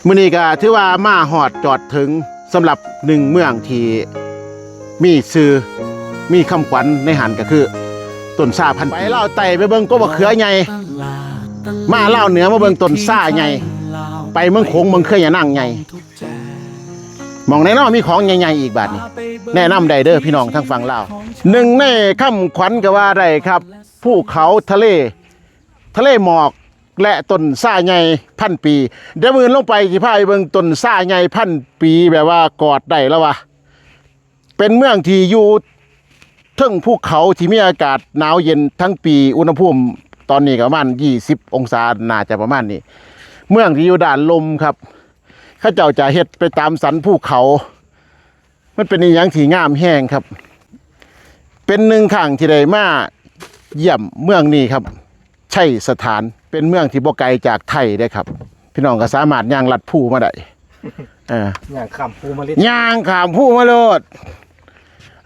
ມື້ນີ້ກໍຖືວ່າມາຮອດຈອດເຖິງ ສຳລັບໜຶ່ງເມືອງທີ່ມີຊື່ ມີຄຳຂວັນໃນຫັ້ນ ກໍຄືຕົ້ນຊາພັນປີ. ໄປລາວໃຕ້ໄປເບິ່ງກົກບັກເຂືອໃຫຍ່ ມາລາວເໜືອມາເບິ່ງຕົ້ນຊາໃຫຍ່ ໄປເມືອງໂຂງເບິ່ງເຂືອຍານາງໃຫຍ່. ໝ່ອງໃດເນາະມີຂອງໃຫຍ່ໆອີກບາດນີ້ ແນະນຳໄດ້ເດີພີ່ນ້ອງທາງຝັ່ງລາວ. ໜຶ່ງໃນຄຳຂວັນກໍວ່າໄດ້ຄັບ ພູເຂົາທະເລ ທະເລໝອກ ແລະ ຕົ້ນຊາໃຫຍ່ພັນປີ. ດຽວມື້ອື່ນລົງໄປຊິພາໄປເບິ່ງຕົ້ນຊາໃຫຍ່ພັນປີ ແບບວ່າກອດໄດ້ລະວ່າ ເປັນເມືອງທີ່ຢູ່ເທິງພູເຂົາທີ່ມີອາກາດໜາວເຢັນທັງປີ ອຸນຫະພູມຕອນນີ້ກໍປະມານຊາວຫົກອົງສາ ໜ້າຈະປະມານນີ້. ເມືອງທີ່ຢູ່ດ້ານລຸ່ມຄັບ ເຂົາເຈົ້າຈະເຮັດໄປຕາມສັນພູເຂົາ. ມັນເປັນອີ່ຫຍັງທີ່ງາມແຮງຄັບ ເປັນໜຶ່ງຄັ້ງທີ່ໄດ້ມາຢ້ຽມເມືອງນີ້ຄັບ ໄຊສະຖານ ເປັນເມືອງທີ່ບໍ່ໄກຈາກໄທເດ້ຄັບ. ພີ່ນ້ອງກໍສາມາດຍ່າງລັດພູມາໄດ້ ເອີ ຍ່າງຂ້າມພູມາເລີຍ ຍ່າງຂ້າມພູມາໂລດ.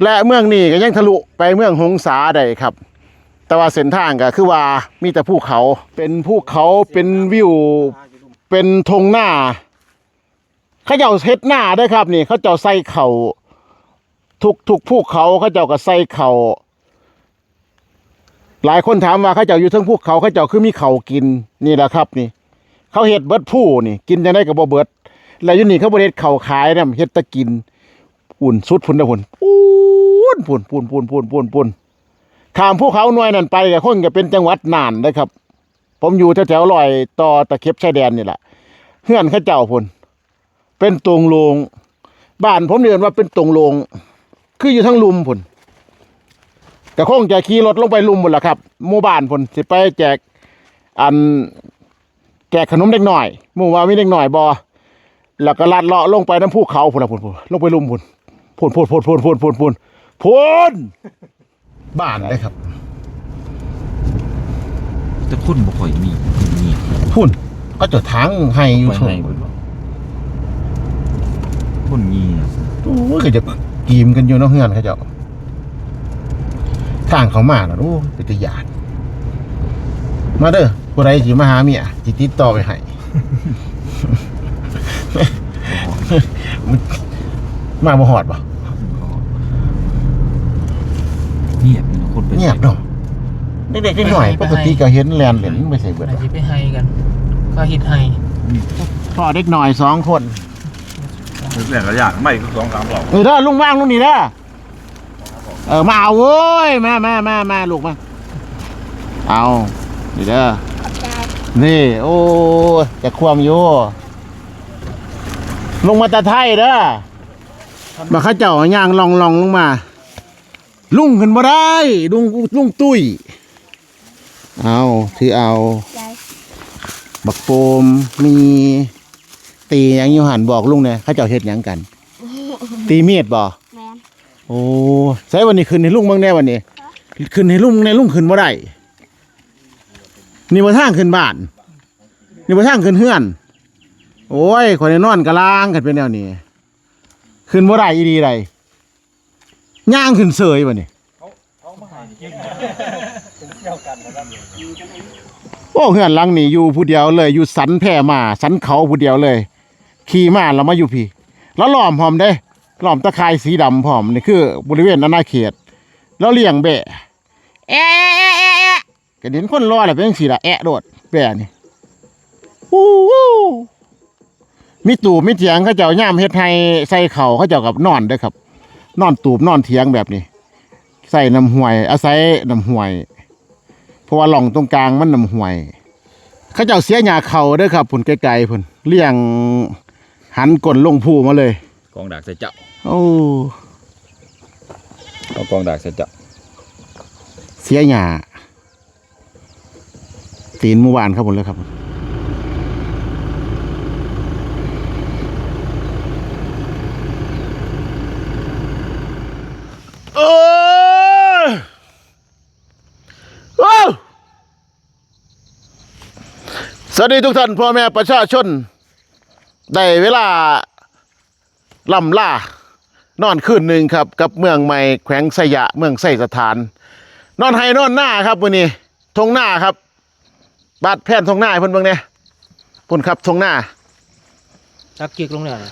ແລະ ເມືອງນີ້ກໍຍັງທະລຸໄປເມືອງຫົງສາໄດ້ຄັບ ແຕ່ວ່າເສັ້ນທາງກໍຄືວ່າມີແຕ່ພູເຂົາ ເປັນພູເຂົາ ເປັນວິວ ເປັນທົ່ງນາ. ເຂົາເຈົ້າເຮັດນາເດີຄັບນີ້ ເຂົາເຈົ້າໃສ່ເຂົ້າ ທຸກໆພູເຂົາ ເຂົາເຈົ້າກໍໃສ່ເຂົ້າ. ຫຼາຍຄົນຖາມວ່າເຂົາເຈົ້າຢູ່ເທິງພູເຂົາ ເຂົາເຈົ້າຄືມີເຂົ້າກິນ? ນີ້ລະຄັບນີ້ ເຂົາເຮັດເບິດພູນີ້ ກິນຈັ່ງໃດກໍບໍ່ເບິດ. ແລ້ວຢູ່ນີ້ເຂົາບໍ່ໄດ້ເຮັດເຂົ້າຂາຍນຳ ເຮັດແຕ່ກິນ. ພຸ້ນ ສຸດພຸ້ນເດີພຸ້ນ ພຸ້ນ ພຸ້ນ ຂ້າມພູເຂົາໜ່ວຍນັ້ນໄປກໍຄົງຈະເປັນຈັງຫວັດນ່ານເດີຄັບ. ຜົມຢູ່ແຖວໆລອຍຕໍ່ຕະເຂັບຊາຍແດນນີ້ລະ ເຮືອນເຂົາເຈົ້າພຸ້ນ ເປັນຕົງໂລ່ງ ບ້ານຜົມເອີ້ນວ່າເປັນຕົງໂລ່ງ ຄືຢູ່ທາງລຸ່ມພຸ້ນ. ກໍຄົງຈະຂີ່ລົດລົງໄປລຸ່ມພຸ້ນລະຄັບ ໝູ່ບ້ານພຸ້ນ ຊິໄປແຈກ ອັນ ແຈກຂະໜົມເດັກນ້ອຍ ໝູ່ວ່າມີເດັກນ້ອຍບໍ່ ແລ້ວກໍລັດເລາະລົງໄປນຳພູເຂົາພຸ້ນລະ ພຸ້ນ ພຸ້ນ ລົງໄປລຸ່ມພຸ້ນ ພຸ້ນ ພຸ້ນ ພຸ້ນ ພຸ້ນ ພຸ້ນ ພຸ້ນ ພຸ້ນ ພຸ້ນ ບ້ານເດ້ຄັບ ແຕ່ຄົນບໍ່ຄ່ອຍມີ ຄົນງຽບ ພຸ້ນ ເຂົາເຈົ້າຖາງໄຮ່ຢູ່ ໄປໄຮ່ພຸ້ນບໍ ຄົນງຽບ ໂອ້ຍ ກໍຈະກີມກັນຢູ່ເນາະ ເຮືອນເຂົາເຈົ້າ ທາງເຂົ້າມານະ ໂອ້ຍ ເປັນຕາຢ້ານ ມາເດີ ຜູ້ໃດຊິມາຫາເມຍ ຊິຕິດຕໍ່ໄປໃຫ້ ມາບໍ່ຮອດບໍ່? ງຽບເນາະ ຄົນໄປ ງຽບເນາະ ເດັກໆນ້ອຍໆ ປົກກະຕິກໍເຫັນແລ່ນເຫຼັ້ນໄປໃສເບິດ ຊິໄປໄຮ່ກັນ ເຂົາເຮັດໄຮ່ ພໍ້ເດັກນ້ອຍສອງຄົນ ເຮັດແລ່ນກະຢ້ານ ມາອີກສອງສາມຮອບ ເອີ ເດີ ລຸງວາງລົງນີ້ເດີ ເອີ ມາເອົາ ໂອ້ຍ ມາ ມາ ມາ ມາ ລູກມາ ເອົາ ນີ້ເດີ ຂອບໃຈ ນີ້ ໂອ້ຍ ຈະຄວມຢູ່ ລົງມາແຕ່ໄທເດີ ມາເຂົາເຈົ້າຍ່າງລ່ອງໆລົງມາ ລຸງຂຶ້ນບໍ່ໄດ້ ລຸງ ລຸງຕຸ້ຍ ເອົາ ຖືເອົາ ໃຈ ບັກໂປມ ມີ ຕີຫຍັງຢູ່ຫັ້ນ ບອກລຸງແດ່ ເຂົາເຈົ້າເຮັດຫຍັງກັນ ຕີມີດບໍ່? ແມ່ນ ໂອ້ ໃສບັດນີ້ ຂຶ້ນໃຫ້ລຸງເບິ່ງແດ່ບັດນີ້ ຂຶ້ນໃຫ້ລຸງແດ່ ລຸງຂຶ້ນບໍ່ໄດ້ ນີ້ບໍ່ທາງຂຶ້ນບ້ານ ນີ້ບໍ່ທາງຂຶ້ນເຮືອນ ໂອ້ຍ ຂ້ອຍໄດ້ນອນກະລາງ ຄັນເປັນແນວນີ້ ຂຶ້ນບໍ່ໄດ້ອີ່ຫຼີໃດ ຍ່າງຂຶ້ນເສີຍບັດນີ້ ໂອ້ ເຮືອນຫຼັງນີ້ຢູ່ຜູ້ດຽວເລີຍ ຢູ່ສັນແພມາ ສັນເຂົາຜູ້ດຽວເລີຍ ຂີ່ມາແລ້ວມາຢູ່ພີ້ ລະລ້ອມພ້ອມເດ້ ລ້ອມຕາຂ່າຍສີດຳພ້ອມ ນີ້ຄືບໍລິເວນອານາເຂດ ລາວລ້ຽງແບ້ ແອະ ແອະ ແອະ ແອະ ກະເຫັນຄົນລໍແລ້ວເປັນຈັ່ງຊີ້ລະ ແອະໂລດແບ້ນີ້ ໂອ້ໂຫ ມີຕູບມີຖຽງ ເຂົາເຈົ້າຍາມເຮັດໄຮ່ໃສ່ເຂົ້າ ເຂົາເຈົ້າກໍນອນເດີຄັບ ນອນຕູບນອນຖຽງແບບນີ້ ໃສ່ນ້ຳຫ້ວຍ ອາໄສນ້ຳຫ້ວຍ ເພາະວ່າຮ່ອງຕົງກາງມັນນ້ຳຫ້ວຍ ເຂົາເຈົ້າເສຍຫຍ້າເຂົ້າເດີຄັບ ພຸ້ນໄກໆພຸ້ນ ລ້ຽງຫັນກົ້ນລົງພູມາເລີຍ ກອງດາກໃສ່ເຈົ້າ ໂອ້ ເອົາກອງດາກໃສ່ເຈົ້າ ເສຍຫຍ້າ ຕີນໝູ່ບ້ານເຂົາພຸ້ນເລີຍຄັບ ເອີ ເອີ ສະຫວັດດີທຸກທ່ານ ພໍ່ແມ່ປະຊາຊົນ ໄດ້ເວລາ ລ່ຳລານອນຄືນໜຶ່ງຄັບ ກັບເມືອງໃໝ່ແຂວງໄຊຍະ ເມືອງໄຊສະຖານ ນອນໄຮ່ນອນນາຄັບມື້ນີ້ ທົ່ງນາຄັບ ບາດແຜ່ນທົ່ງນາໃຫ້ເພິ່ນເບິ່ງແດ່ ພຸ້ນຄັບທົ່ງນາ ຕັກຈິກລົງແລ້ວນະ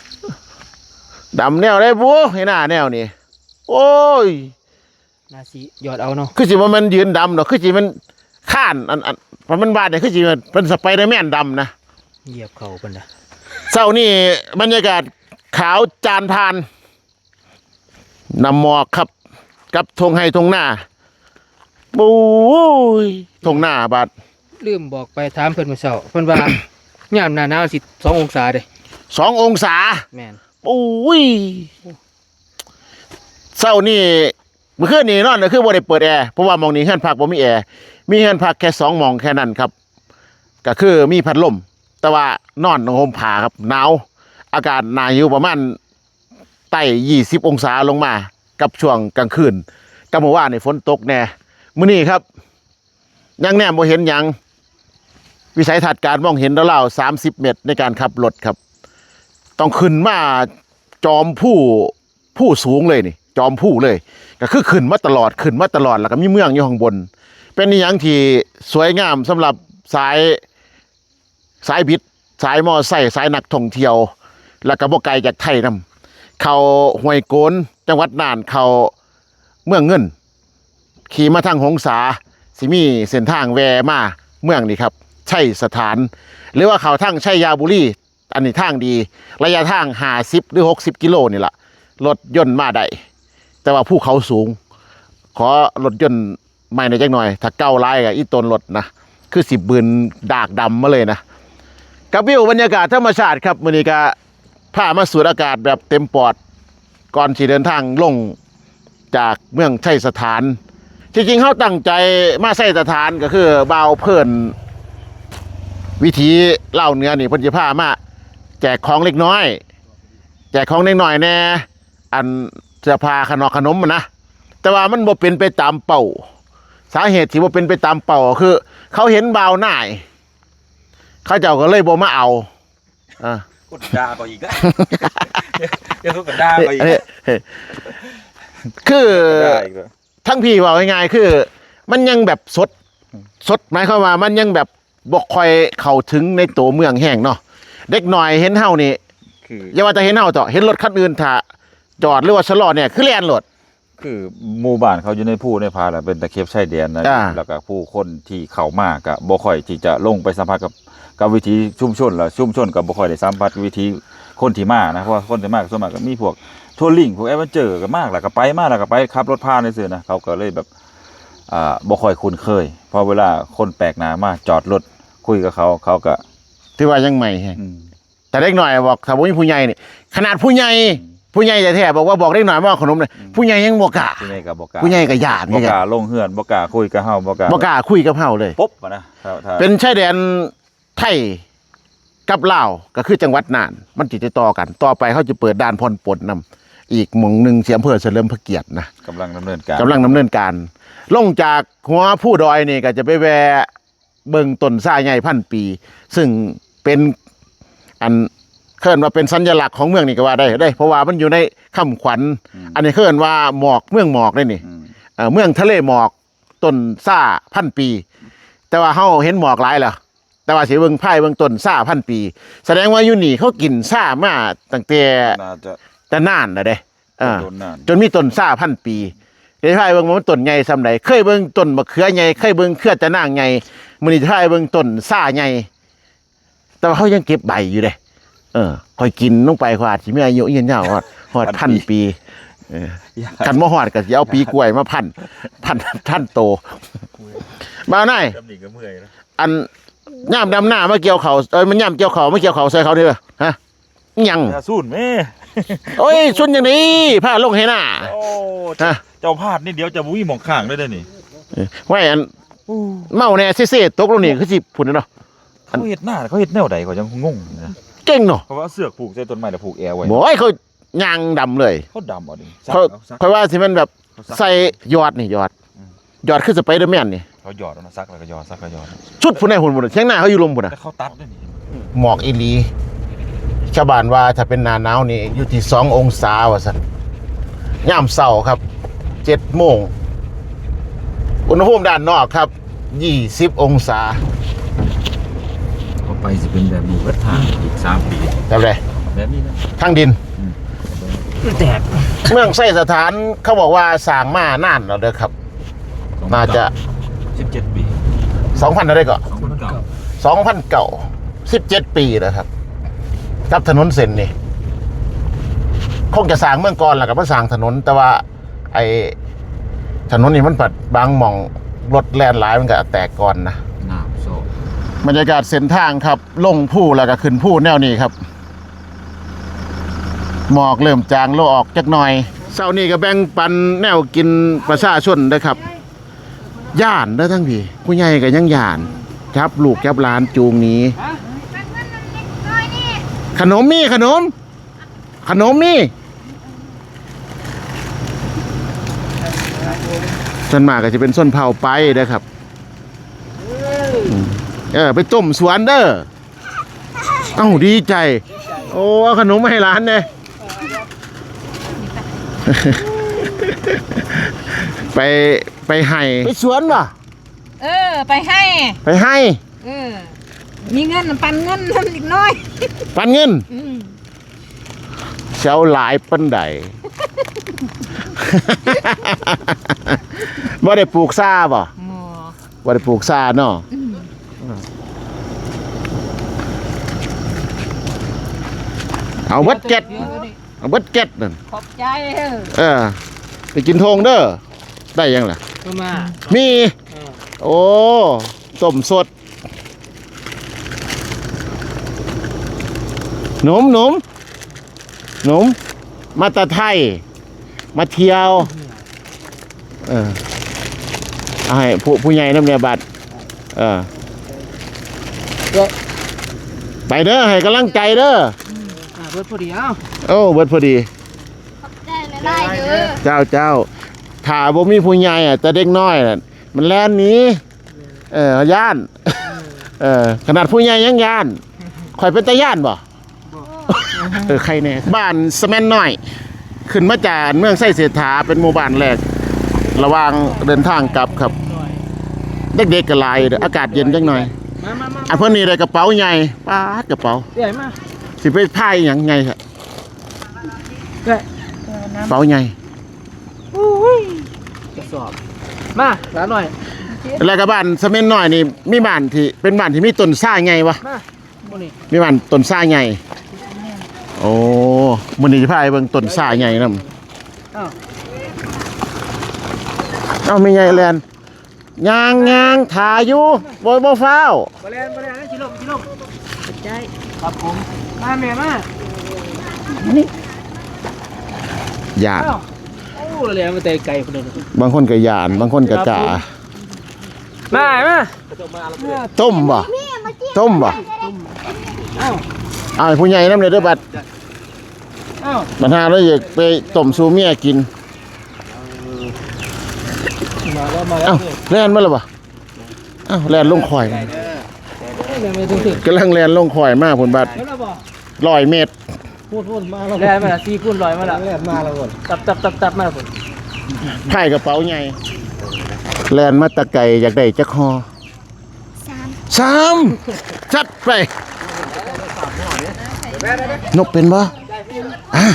ດຳແນວໃດບຸ ໃຫ້ໜ້າແນວນີ້ ໂອ້ຍ ໜ້າຊິຢອດເອົາເນາະ ຄືຊິບໍ່ແມ່ນຢືນດຳດອກ ຄືຊິແມ່ນຄານ ອັນ ອັນ ມັນບາດນີ້ ຄືຊິແມ່ນເປັນສະໄປເດີແມນດຳນະ ຢຽບເຂົ້າເພິ່ນນະ ເຊົ້ານີ້ບັນຍາກາດຂາວຈານຜ່ານ ນ້ຳໝອກຄັບ ກັບທົ່ງໄຮ່ທົ່ງນາ ໂອ້ຍ ທົ່ງນາບາດ ລືມບອກໄປ ຖາມເພິ່ນມື້ເຊົ້າ ເພິ່ນວ່າ ຍາມໜ້າໜາວຊິສອງອົງສາເດ້ ສອງອົງສາ ແມ່ນ ໂອ້ຍ ເຊົ້ານີ້ ມື້ຄືນນີ້ນອນກໍຄືບໍ່ໄດ້ເປີດແອ ເພາະວ່າໝ່ອງນີ້ເຮືອນພັກບໍ່ມີແອ ມີເຮືອນພັກແຄ່ສອງໝ່ອງແຄ່ນັ້ນຄັບ ກໍຄືມີພັດລົມ ແຕ່ວ່ານອນໜຸ່ງຫົ່ມຜ້າຄັບ ໜາວ ອາກາດໜ້າຫິວປະມານ ໄຕ້ ຊາວ ອົງສາລົງມາກັບຊ່ວງກາງຄືນ ກັບມື້ວານນີ້ຝົນຕົກແດ່ ມື້ນີ້ຄັບ ຍັງແນມບໍ່ເຫັນຫຍັງ ວິໄສທັດການມອງເຫັນລາວໆ ສາມສິບເມັດໃນການຂັບລົດຄັບ ຕ້ອງຂຶ້ນມາຈອມພູ ພູສູງເລີຍນີ້ ຈອມພູເລີຍ ກໍຄືຂຶ້ນມາຕະຫຼອດ ຂຶ້ນມາຕະຫຼອດ ແລ້ວກໍມີເມືອງຢູ່ຂ້າງບົນ ເປັນອີ່ຫຍັງທີ່ສວຍງາມສຳລັບສາຍ ສາຍບິດ ສາຍມໍໄຊ ສາຍນັກທ່ອງທ່ຽວ ແລ້ວກໍບໍ່ໄກຈາກໄທນຳ ເຂົ້າຫ້ວຍໂກນ ຈັງຫວັດນ່ານ ເຂົ້າເມືອງເງິນ ຂີ່ມາທາງຫົງສາ ຊິມີເສັ້ນທາງແວ່ມາເມືອງນີ້ຄັບ ໄຊສະຖານ ຫຼືວ່າເຂົ້າທາງໄຊຍະບູລີ ອັນນີ້ທາງດີ ໄລຍະທາງຫ້າສິບ ຫຼື ຫົກສິບກິໂລນີ້ລະ ລົດຍົນມາໄດ້ ແຕ່ວ່າພູເຂົາສູງ ຂໍລົດຍົນ ໃໝ່ແດ່ຈັກໜ່ອຍ ຖ້າເກົ່າຫຼາຍກໍອີ່ຕົນລົດນະ ຄືຊິບືນດາກດຳມາເລີຍນະ ກັບວິວບັນຍາກາດທຳມະຊາດຄັບ ມື້ນີ້ກໍພາມາສູດອາກາດແບບເຕັມປອດ ກ່ອນຊິເດີນທາງລົງຈາກເມືອງໄຊສະຖານ ທີ່ຈິງເຮົາຕັ້ງໃຈມາໄຊສະຖານ ກໍຄືບ່າວເພີນ ວິຖີລາວເໜືອນີ້ ເພິ່ນຊິພາມາແຈກຂອງເດັກນ້ອຍ ແຈກຂອງເດັກນ້ອຍແດ່ ອັນເສື້ອຜ້າຂະໜອກຂະໜົມຫັ້ນນະ ແຕ່ວ່າມັນບໍ່ເປັນໄປຕາມເປົ້າ ສາເຫດທີ່ບໍ່ເປັນໄປຕາມເປົ້າກໍຄື ເຂົາເຫັນບ່າວນາຍ ເຂົາເຈົ້າກໍເລີຍບໍ່ມາເອົາ ອ່າ ກດດ່າກໍອີກ ດຽວເຂົາກໍດ່າກໍອີກ ເອີ ເອີ ຄື ກໍດ່າອີກແລ້ວ ທັງພີ້ເວົ້າງ່າຍໆ ຄືມັນຍັງແບບສົດ ອືມ ສົດ ໝາຍຄວາມວ່າມັນຍັງແບບບໍ່ຄ່ອຍເຂົ້າເຖິງໃນໂຕເມືອງແຮງເນາະ ເດັກນ້ອຍເຫັນເຮົານີ້ ຄື ຢ່າວ່າແຕ່ເຫັນເຮົາເຖາະ ເຫັນລົດຄັນອື່ນຖ້າຈອດ ຫຼືວ່າຊະລໍແດ່ ຄືແລ່ນໂລດ ຄືໝູ່ບ້ານເຂົາຢູ່ໃນພູໃນຜາ ແລ້ວເປັນຕາເຂັບຊາຍແດນນະ ອ່າ ແລ້ວກໍຜູ້ຄົນທີ່ເຂົ້າມາກໍບໍ່ຄ່ອຍທີ່ຈະລົງໄປສຳຜັດກັບ ກັບວິຖີຊຸມຊົນ ແລ້ວຊຸມຊົນກໍບໍ່ຄ່ອຍໄດ້ສຳຜັດວິຖີຄົນທີ່ມານະ ເພາະວ່າຄົນທີ່ມາກໍສ່ວນມາກກໍມີພວກ touring ພວກ adventure ກໍມາ ແລ້ວກໍໄປ ມາ ແລ້ວກໍໄປ ຂັບລົດຜ່ານຊື່ໆນະ ເຂົາກໍເລີຍແບບ ອ່າ ບໍ່ຄ່ອຍຄຸ້ນເຄີຍ ເພາະເວລາຄົນແປກໜ້າມາຈອດລົດຄຸຍກັບເຂົາ ເຂົາກໍ ຖືວ່າຍັງໃໝ່ແຮງ ອືມ ແຕ່ເດັກນ້ອຍບອກ ຖ້າບໍ່ມີຜູ້ໃຫຍ່ນີ້ ຂະໜາດຜູ້ໃຫຍ່ ອືມ ຜູ້ໃຫຍ່ແທ້ໆ ບອກວ່າບອກເດັກນ້ອຍມາເອົາຂະໜົມນີ້ ອືມ ຜູ້ໃຫຍ່ຍັງບໍ່ກ້າ ຜູ້ໃຫຍ່ກໍບໍ່ກ້າ ຜູ້ໃຫຍ່ກໍຢ້ານ ບໍ່ກ້າລົງເຮືອນ ບໍ່ກ້າຄຸຍກັບເຮົາ ບໍ່ກ້າ ບໍ່ກ້າຄຸຍກັບເຮົາເລີຍ ປົບນະ ຖ້າ ຖ້າ ເປັນຊາຍແດນ ໄທກັບລາວ ກໍຄືຈັງຫວັດນ່ານ ມັນຊິຕິດຕໍ່ກັນ ຕໍ່ໄປເຮົາຈະເປີດດ່ານຜ່ອນປົນນຳ ອີກໝ່ອງໜຶ່ງທີ່ອຳເພີສະເຫຼີມພະກຽດນະ ກຳລັງດຳເນີນການ ກຳລັງດຳເນີນການ ລົງຈາກຫົວພູດອຍນີ້ກໍຈະໄປແວ່ເບິ່ງຕົ້ນຊາໃຫຍ່ພັນປີ ຊຶ່ງເປັນ ອັນ ເອີ້ນວ່າເປັນສັນຍະລັກຂອງເມືອງນີ້ກໍວ່າໄດ້ເດ້ ເພາະວ່າມັນຢູ່ໃນຄຳຂວັນ ອືມ ອັນນີ້ເອີ້ນວ່າໝອກ ເມືອງໝອກເດ້ນີ້ ອືມ ເອີ ເມືອງທະເລໝອກ ຕົ້ນຊາພັນປີ ແຕ່ວ່າເຮົາເຫັນໝອກຫຼາຍແລ້ວ ແຕ່ວ່າຊິເບິ່ງ ພາໄປເບິ່ງຕົ້ນຊາພັນປີ ສະແດງວ່າຢູ່ນີ້ເຂົາກິນຊາມາຕັ້ງແຕ່ ໜ້າຈະ ແຕ່ນານແລ້ວເດ້ ເອີ ຈົນນານ ຈົນມີຕົ້ນຊາພັນປີ ເດ້ພາໄປເບິ່ງວ່າມັນຕົ້ນໃຫຍ່ສ່ຳໃດ ເຄີຍເບິ່ງຕົ້ນມະເຂືອໃຫຍ່ ເຄີຍເບິ່ງເຄືອຕະນາງໃຫຍ່ ມື້ນີ້ຈະພາໄປເບິ່ງຕົ້ນຊາໃຫຍ່ ແຕ່ວ່າເຮົາຍັງເກັບໃບຢູ່ເດ້ ເອີ ຂ້ອຍກິນລົງໄປ ຂ້ອຍອາດຊິມີອາຍຸຍືນຍາວຮອດ ຮອດພັນປີ ພັນປີ ເອີ ຄັນບໍ່ຮອດກໍຊິເອົາປີກ້ວຍມາພັນ ພັນ ພັນໂຕ ບ່າວນາຍ ອັນ ຍາມດຳນາມາກ່ຽວເຂົ້າ ເອີຍ ມັນຍາມກ່ຽວເຂົ້າ ມາກ່ຽວເຂົ້າໃສ່ເຂົານີ້ເດີ ຮະ ອີ່ຫຍັງ ຢ່າສູນແມ່ ໂອ້ຍ ສູນຈັ່ງໃດ ພາລົງໄຮ່ນາ ໂອ້ ຮະ ເຈົ້າພາດນິດດຽວ ເຈົ້າບໍ່ມີໝ່ອງຄ້າງເລີຍເດ້ນີ້ ເອີ ໄວ້ ອັນ ໂອ້ ເມົາແດ່ເຊໆ ຕົກລົງນີ້ຄືຊິພຸ້ນເນາະ ເຂົາເຮັດນາ ເຂົາເຮັດແນວໃດ ຂ້ອຍຍັງງົງຢູ່ນະ ເກັ່ງເນາະ ເຂົາວ່າເອົາເຊືອກຜູກໃສ່ຕົ້ນໄມ້ ແລ້ວຜູກແອວໄວ້ ໂອ້ຍ ເຂົາຍ່າງດຳເລີຍ ເຂົາດຳເອົາເດ້ ຂ້ອຍ ຂ້ອຍວ່າຊິແມ່ນແບບ ເຂົາສັກ ໃສ່ຍອດນີ້ ຍອດ ອືມ ຍອດຄືສະໄປເດີແມນນີ້ ເຂົາຢອດເອົານະ ສັກແລ້ວກໍຢອດ ສັກແລ້ວຢອດ ສຸດພຸ້ນໃດພຸ້ນ ພຸ້ນ ຖຽງນາເຂົາຢູ່ລຸ່ມພຸ້ນນະ ແຕ່ເຂົາຕັດເດ້ນີ້ ໝອກອີ່ຫຼີ ຊາວບ້ານວ່າຖ້າເປັນໜ້າໜາວນີ້ຢູ່ທີ່ສອງອົງສາວ່າຊັ້ນ ຍາມເຊົ້າຄັບ ເຈັດໂມງ ອຸນຫະພູມດ້ານນອກຄັບ ຊາວຫົກອົງສາ ຕໍ່ໄປຊິເປັນແບບນີ້ເບິດທາງອີກສາມປີ ແບບໃດ? ແບບນີ້ນະ ທາງດິນ ອືມ ແຕກ ເມືອງໄຊສະຖານ ເຂົາບອກວ່າສ້າງມານານແລ້ວເດີຄັບ ໜ້າຈະສິບເຈັດປີ ສອງພັນເທົ່າໃດເກາະ? ສອງພັນເກົ້າ ສອງພັນເກົ້າ ສິບເຈັດປີແລ້ວຄັບ ກັບຖະໜົນເສັ້ນນີ້ ຄົງຈະສ້າງເມືອງກ່ອນ ແລ້ວກໍມາສ້າງຖະໜົນ ແຕ່ວ່າ ໄອ້ຖະໜົນນີ້ມັນພັດບາງໝ່ອງລົດແລ່ນຫຼາຍ ມັນກໍແຕກກ່ອນນະ ນ້ຳຊອກ ບັນຍາກາດເສັ້ນທາງຄັບ ລົງພູແລ້ວກໍຂຶ້ນພູແນວນີ້ຄັບ ໝອກເລີ່ມຈາງລົງອອກຈັກໜ່ອຍ ເຊົ້ານີ້ກໍແບ່ງປັນແນວກິນປະຊາຊົນເດີຄັບ ຢ້ານເດີທາງພີ້ ຜູ້ໃຫຍ່ກໍຍັງຢ້ານ ຈັບລູກຈັບຫຼານຈູງໜີ ຂະໜົມມີ ຂະໜົມ ຂະໜົມມີ ສ່ວນມາກກໍຊິເປັນຊົນເຜົ່າໄປເດີຄັບ ເອີ ໄປຕົ້ມສວນເດີ ເອົ້າ ດີໃຈ ໂອ້ ເອົາຂະໜົມມາໃຫ້ຫຼານແດ່ ໄປ ໄປໄຮ່ ໄປສວນບໍ່? ເອີ ໄປໄຮ່ ໄປໄຮ່ ເອີ ມີເງິນປັນເງິນນຳເດັກນ້ອຍ ປັນເງິນ ອືມ ຊິເອົາຫຼາຍປານໃດ? ບໍ່ໄດ້ປູກຊາບໍ່? ບໍ່ ບໍ່ໄດ້ປູກຊາເນາະ ອືມ ເອົາເບິດແກັດ ເອົາເບິດແກັດນັ້ນ ຂອບໃຈ ເອີ ໄປກິນທົ່ງເດີ ໄດ້ຫຍັງລະ? ມາ ມີ ເອີ ໂອ້ ຕົ້ມສົດ ໜຸ່ມ ໜຸ່ມ ໜຸ່ມ ມາແຕ່ໄທ ມາທ່ຽວ ເອີ ເອົາໃຫ້ຜູ້ ຜູ້ໃຫຍ່ນຳແດ່ບັດ ເອີ ໄປເດີ ໃຫ້ກຳລັງໃຈເດີ ອືມ ອ່າ ເບິດພໍດີ ເອົ້າ ໂອ້ ເບິດພໍດີ ຂອບໃຈຫຼາຍໆເດີ ເຈົ້າ ເຈົ້າ ຖ້າບໍ່ມີຜູ້ໃຫຍ່ ແຕ່ເດັກນ້ອຍ ມັນແລ່ນໜີ ເອີ ຢ້ານ ເອີ ຂະໜາດຜູ້ໃຫຍ່ຍັງຢ້ານ ຂ້ອຍເປັນຕາຢ້ານບໍ່? ບໍ່ ເອີ ໃຄແນ່ ບ້ານສະແໝນນ້ອຍ ຂຶ້ນມາຈາກເມືອງໄຊເສດຖາ ເປັນໝູ່ບ້ານແລກ ລະຫວ່າງເດີນທາງກັບຄັບ ເດັກໆກໍຫຼາຍ ອາກາດເຢັນຈັກໜ່ອຍ ມາໆໆ ອັນເພິ່ນນີ້ໄດ້ກະເປົາໃຫຍ່ ປາດ ກະເປົາ ເອື້ອຍມາ ຊິໄປພາຍຫຍັງໃຫຍ່ແທ້ ເອື້ອຍ ເປົາໃຫຍ່ ໂອ້ຍ ກະສອບ ມາຫຼານນ້ອຍ ແລ້ວກໍບ້ານສະເໝັນນ້ອຍນີ້ ມີບ້ານທີ່ ເປັນບ້ານທີ່ມີຕົ້ນຊາໃຫຍ່ບໍ່? ມາ ມື້ນີ້ ມີບ້ານຕົ້ນຊາໃຫຍ່ ໂອ້ ມື້ນີ້ຈະພາໄປເບິ່ງຕົ້ນຊາໃຫຍ່ນຳ ເອົ້າ ເອົ້າ ແມ່ໃຫຍ່ແລ່ນ ຍ່າງ ຍ່າງ ຖ້າຢູ່ ບໍ່ ບໍ່ຟ້າວ ບໍ່ແລ່ນ ບໍ່ແລ່ນ ຊິລົງ ຊິລົງ ຂອບໃຈ ຄັບຜົມ ມາແມ່ມາ ຢ້ານ ເອົ້າ ໂອ້ ແລ່ນມາແຕ່ໄກພຸ້ນເດ້ ບາງຄົນກໍຢ້ານ ບາງຄົນກໍກ້າ ມາ ມາ ຕົ້ມບໍ່? ຕົ້ມບໍ່? ເອົ້າ ເອົາໃຫ້ຜູ້ໃຫຍ່ນຳເດີບັດ ເອົ້າ ບັດຫາລາວຢາກໄປຕົ້ມສູ່ເມຍກິນ ມາແລ້ວ ມາແລ້ວ ເອົ້າ ແລ່ນມາແລ້ວບໍ່? ເອົ້າ ແລ່ນລົງຄອຍ ກຳລັງແລ່ນລົງຄອຍມາພຸ້ນບັດ ຮ້ອຍເມັດ ພຸ້ນໆ ມາແລ້ວ ແລ່ນມາສີ່ຄູນຮ້ອຍມາແລ້ວ ແລ່ນມາແລ້ວພຸ້ນ ຕັບໆໆໆ ມາພຸ້ນ ພາຍກະເປົາໃຫຍ່ ແລ່ນມາແຕ່ໄກ ຢາກໄດ້ຈັກຫໍ່? ສາມ ສາມ ຈັດໄປ ນົບເປັນບໍ່? ອາ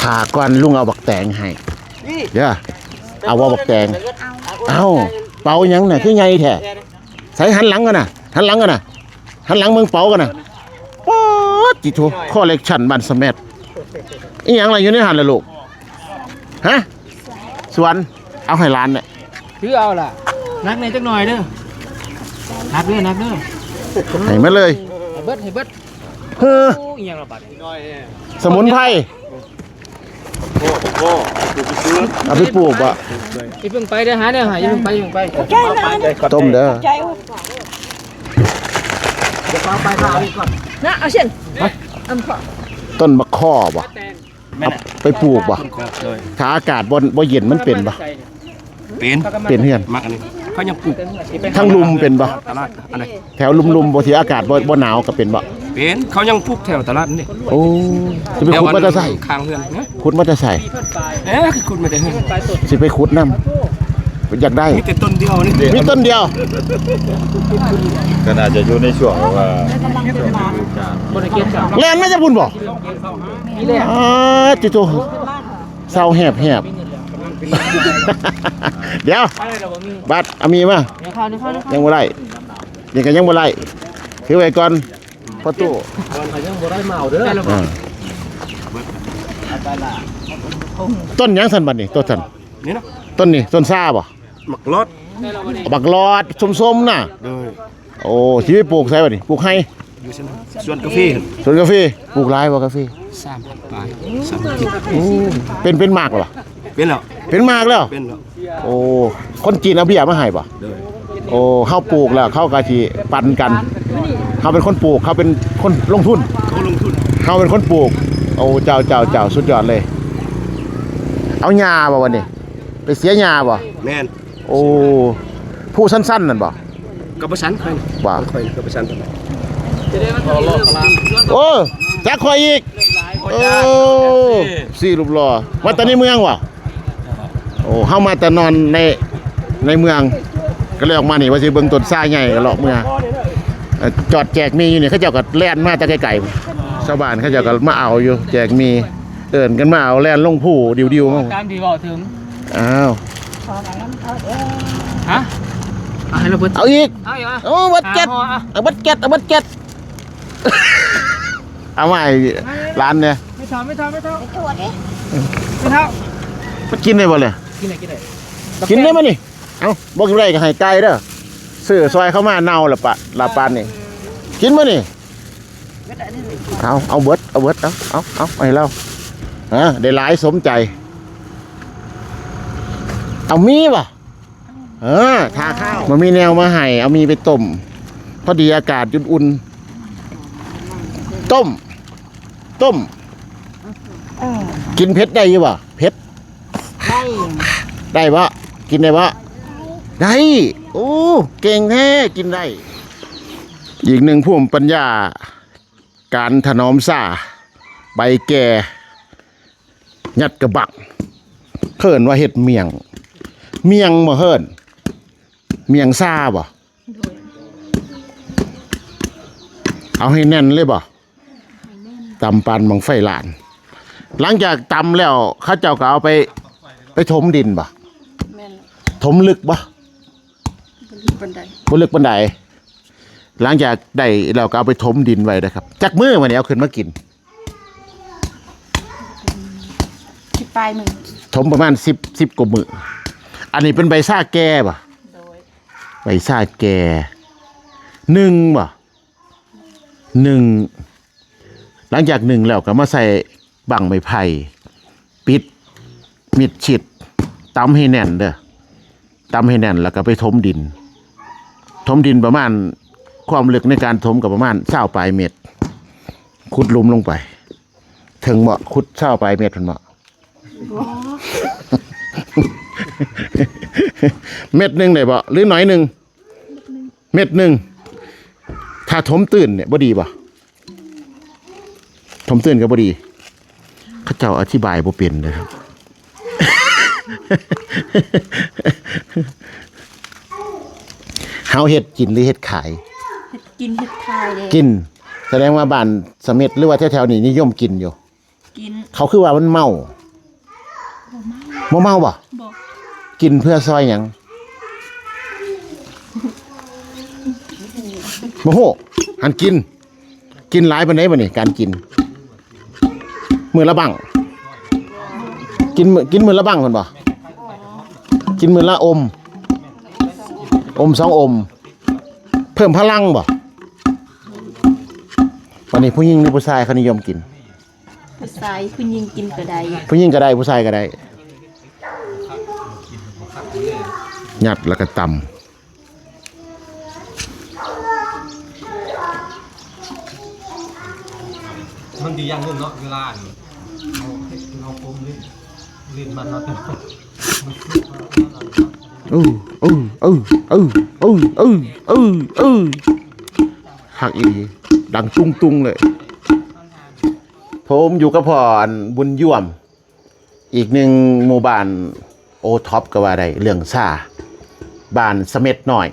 ຖ້າກ່ອນ ລຸງເອົາບັກແຕງໃຫ້ ເດີ ເອົາບໍ່ບັກແຕງ? ເອົ້າ ເປົາຫຍັງນະ ຄືໃຫຍ່ແທ້? ໃສ ຫັນຫຼັງກ່ອນນະ ຫັນຫຼັງກ່ອນນະ ຫັນຫຼັງເບິ່ງເປົາກ່ອນນະ ປາດຕິໂທ ຄໍເລັກຊັນບ້ານສະແໝດ ອີ່ຫຍັງລະຢູ່ໃນຫັ້ນລະລູກ? ຮະ ສວນ ເອົາໃຫ້ຫຼານແຫຼະ ຖືເອົາລະ ໜັກແດ່ຈັກໜ້ອຍເດີ ໜັກເດີ ໜັກເດີ ໃຫ້ມາເລີຍ ໃຫ້ເບິດ ໃຫ້ເບິດ ເຮີ ໂອ້ ອີ່ຫຍັງລະບາດນີ້ ສະໝຸນໄພ ເອົາໄປປູກບໍ່? ຢ່າເພິ່ງໄປເດີ ຫາແນວໃຫ້ ຢ່າເພິ່ງໄປ ຢ່າເພິ່ງໄປ ຕົ້ມເດີ ນະ ເອົາເຊັ່ນ ຕົ້ນບັກຄໍ່ບໍ່? ເອົາໄປປູກບໍ່? ຖ້າອາກາດບໍ່ ບໍ່ເຢັນ ມັນເປັນບໍ່? ເປັນ ເປັນເຮືອນ ມັກອັນນີ້ ເຂົາຍັງປູກ ທາງລຸ່ມເປັນບໍ່? ຕະຫຼາດ ອັນໃດ ແຖວລຸ່ມໆ ບໍ່ ທີ່ອາກາດບໍ່ ບໍ່ໜາວກໍເປັນບໍ່? ເປັນ ເຂົາຍັງປູກແຖວຕະຫຼາດນີ້ ໂອ້ ຊິໄປຂຸດມາແຕ່ໃສ? ຂ້າງເຮືອນນະ ຂຸດມາແຕ່ໃສ? ເອີ ຄືຂຸດມາແຕ່ເຮືອນ ຊິໄປຂຸດນຳ ຢາກໄດ້ ມີແຕ່ຕົ້ນດຽວນີ້ ມີຕົ້ນດຽວ ກໍໜ້າຈະຢູ່ໃນຊ່ວງແບບວ່າ ບໍ່ໄດ້ເກັບ ແລ່ນມາຈາກພຸ້ນບໍ່? ອາ ຕິໂຕ ເຊົາແຮບໆ ດຽວ ບັດ ເອົາມີມາ ຍັງບໍ່ໄດ້ ນີ້ກໍຍັງບໍ່ໄດ້ ຖືໄວ້ກ່ອນ ພໍ່ຕູ້ ຍັງບໍ່ໄດ້ມາເອົາເດີ ອາ ຕົ້ນຫຍັງຊັ້ນບັດນີ້? ຕົ້ນຊັ້ນ ນີ້ນະ ຕົ້ນນີ້ ຕົ້ນຊາບໍ່? ໝາກຫຼອດ ໝາກຫຼອດສົ້ມໆນະ ໂດຍ ໂອ້ ຊິໄປປູກໃສບັດນີ້? ປູກໄຮ່ ຢູ່ສວນ ສວນກາເຟ ສວນກາເຟ ປູກຫຼາຍບໍ່ກາເຟ? ສາມພັນປາຍ ສາມພັນ ໂອ້ ເປັນ ເປັນໝາກແລ້ວບໍ່? ເປັນແລ້ວ ເປັນໝາກແລ້ວ ເປັນແລ້ວ ໂອ້ ຄົນຈີນເອົາເບ້ຍມາໃຫ້ບໍ່? ໂດຍ ໂອ້ ເຮົາປູກແລ້ວເຂົາກໍຊິປັນກັນ ເຮົາເປັນຄົນປູກ ເຂົາເປັນຄົນລົງທຶນ ເຂົາລົງທຶນ ເຮົາເປັນຄົນປູກ ໂອ້ ເຈົ້າ ເຈົ້າ ເຈົ້າ ສຸດຍອດເລີຍ ເອົາຫຍ້າບໍ່ບັດນີ້? ໄປເສຍຫຍ້າບໍ່? ແມ່ນ ໂອ້ ພູຊັນໆນັ້ນບໍ່? ກໍບໍ່ຊັນ ຂ້ອຍ ບໍ່ ຂ້ອຍກໍບໍ່ຊັນປານໃດ ໂອ້ ຈັກຂ້ອຍອີກ ໂອ້ ສີ່ຮູບຫຼໍ່ ມາແຕ່ໃນເມືອງບໍ່? ໂອ້ ເຮົາມາແຕ່ນອນໃນ ໃນເມືອງ ກໍເລີຍອອກມານີ້ ວ່າຊິເບິ່ງຕົ້ນຊາໃຫຍ່ ກໍເລາະເມືອ ເອີ ຈອດແຈກໝີ່ຢູ່ນີ້ ເຂົາເຈົ້າກໍແລ່ນມາແຕ່ໄກໆ ຊາວບ້ານເຂົາເຈົ້າກໍມາເອົາຢູ່ ແຈກໝີ່ ເອີ້ນກັນມາເອົາ ແລ່ນລົງພູດິວໆ ມາ ຕາມທີ່ເວົ້າເຖິງ ອ້າວ ຮະ ເອົາໃຫ້ລາວເບິດ ເອົາອີກ ເອົາອີກ ເອົາເບິດແກັດ ເອົາເບິດແກັດ ເອົາເບິດແກັດ ເອົາມາໃຫ້ຫຼານແດ່ ໄມ່ເຖົ້າ ໄມ່ເຖົ້າ ໄມ່ເຖົ້າ ໄມ່ເຖົ້າ ມັນກິນໄດ້ບໍ່ລະ? ກິນໄດ້ ກິນໄດ້ ກິນໄດ້ບໍ່ນີ້? ເອົ້າ ບໍ່ກິນໄດ້ກໍໃຫ້ໄກ່ເດີ ຊື້ຊອຍເຂົາມາເນົ່າລະປະ ລະປານນີ້ ກິນບໍ່ນີ້? ເອົາ ເອົາເບິດ ເອົາເບິດ ເອົາ ເອົາ ເອົາໃຫ້ລາວ ເອີ ໄດ້ຫຼາຍສົມໃຈ ເອົາ ມີບໍ່? ເອີ ຖ້າຂ້າວ ມັນມີແນວມາໃຫ້ ເອົາມີໄປຕົ້ມ ພໍດີອາກາດອຸ່ນໆ ຕົ້ມ ຕົ້ມ ເອີ ກິນເຜັດໄດ້ຢູ່ບໍ່? ເຜັດ ໄດ້ ໄດ້ບໍ່? ກິນໄດ້ບໍ່? ໄດ້ ໂອ້ ເກັ່ງແທ້ ກິນໄດ້ ອີກໜຶ່ງພູມປັນຍາ ການຖະໜອມຊາ ໃບແກ່ ຍັດກະບັງ ເອີ້ນວ່າເຮັດໝ້ຽງ ໝ້ຽງບໍ່ເອີ້ນ ໝ້ຽງຊາບໍ່? ໂດຍ ເອົາໃຫ້ແໜ້ນເລີຍບໍ່? ຕຳປານບັ້ງໄຟລ້ານ ຫຼັງຈາກຕຳແລ້ວ ເຂົາເຈົ້າກໍເອົາໄປ ໄປຖົມດິນບໍ່? ແມ່ນ ຖົມເລິກບໍ່? ບໍ່ເລິກປານໃດ ບໍ່ເລິກປານໃດ ຫຼັງຈາກໄດ້ແລ້ວກໍເອົາໄປຖົມດິນໄວ້ເດີຄັບ ຈັກມື້ມານີ້ເອົາຂຶ້ນມາກິນ? ສິບປາຍມື້ ຖົມປະມານສິບ ສິບກວ່າມື້ ອັນນີ້ເປັນໃບຊາແກ່ບໍ່? ໂດຍ ໃບຊາແກ່ ໜຶ້ງບໍ່? ໜຶ້ງ ຫຼັງຈາກໜຶ້ງແລ້ວກໍມາໃສ່ບັ້ງໄມ້ໄຜ່ ປິດມິດຊິດ ຕຳໃຫ້ແໜ້ນເດີ ຕຳໃຫ້ແໜ້ນ ແລ້ວກໍໄປຖົມດິນ ຖົມດິນປະມານ ຄວາມເລິກໃນການຖົມກໍປະມານຊາວປາຍເມັດ ຂຸດຫຼຸມລົງໄປ ເຖິງເບາະ ຂຸດຊາວປາຍເມັດພຸ້ນເບາະ ບໍ່ ເມັດໜຶ່ງໄດ້ບໍ່ ຫຼືໜ້ອຍໜຶ່ງ? ເມັດໜຶ່ງ ຖ້າຖົມຕື້ນນີ້ບໍ່ດີບໍ່? ຖົມຕື້ນກໍບໍ່ດີ ເຂົາເຈົ້າອະທິບາຍບໍ່ເປັນເດີຄັບ ເຮົາເຮັດກິນ ຫຼືເຮັດຂາຍ? ເຮັດກິນເຮັດຂາຍເດ້ ກິນ ສະແດງວ່າບ້ານສະເມັດ ຫຼືວ່າແຖວໆນີ້ນິຍົມກິນຢູ່. ກິນ ເຂົາຄືວ່າມັນເມົາ ບໍ່ເມົາ ບໍ່ເມົາບໍ່? ບໍ່ ກິນເພື່ອຊອຍຫຍັງ? ບໍ່ຮູ້ ຫັ້ນກິນ ກິນຫຼາຍປານໃດບັດນີ້ ການກິນ ມື້ລະບັ້ງ ກິນມື້ ກິນມື້ລະບັ້ງພຸ້ນບໍ່? ກິນມື້ລະອົມ ອົມສອງອົມ ເພີ່ມພະລັງບໍ່? ບັດນີ້ຜູ້ຍິງ ຫຼືຜູ້ຊາຍເຂົານິຍົມກິນ? ຜູ້ຊາຍ ຜູ້ຍິງກິນກໍໄດ້ ຜູ້ຍິງກໍໄດ້ ຜູ້ຊາຍກໍໄດ້ ຍັດແລ້ວກໍຕຳ ມັນດີຢ່າງໜຶ່ງເນາະ ເວລາອັນ ເຮົາເຮັດ ເຮົາຄົມຫຼິ້ນ ຫຼິ້ນມັນເນາະ ເອີ ເອີ ເອີ ເອີ ເອີ ເອີ ເອີ ເອີ ເອີ ເອີ ຄັກອີ່ຫຼີ ດັງຕຸງໆເລີຍ. ໂທມຢູ່ກັບພໍ່ອັນບຸນຢວມ ອີກໜຶ່ງໝູ່ບ້ານໂອທັອບກໍວ່າໄດ້ ເລື່ອງຊາ ບ້ານສະເມັດນ້ອຍ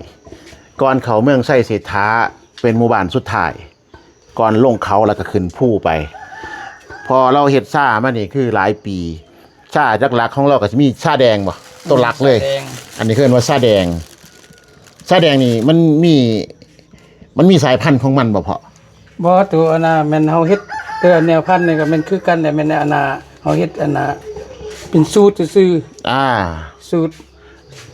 ກ່ອນເຂົ້າເມືອງໄຊເສດຖາ ເປັນໝູ່ບ້ານສຸດທ້າຍ ກ່ອນລົງເຂົາແລ້ວກໍຂຶ້ນພູໄປ. ເພາະວ່າເຮົາເຮັດຊາມານີ້ຄືຫຼາຍປີ ຊາຫຼັກໆຂອງເຮົາກໍຊິມີຊາແດງບໍ່? ໂຕຫຼັກເລີຍ. ຊາແດງ ອັນນີ້ເອີ້ນວ່າຊາແດງ. ຊາແດງນີ້ມັນມີ ມັນມີສາຍພັນຂອງມັນບໍ່ພໍ່? ບໍ່ ໂຕອັນນ່າແມ່ນເຮົາເຮັດ ແຕ່ແນວພັນນີ້ກໍແມ່ນຄືກັນແຫຼະ ແມ່ນອັນນ່າເຮົາເຮັດອັນນ່າເປັນສູດຊື່ໆ. ອ່າ ສູດ.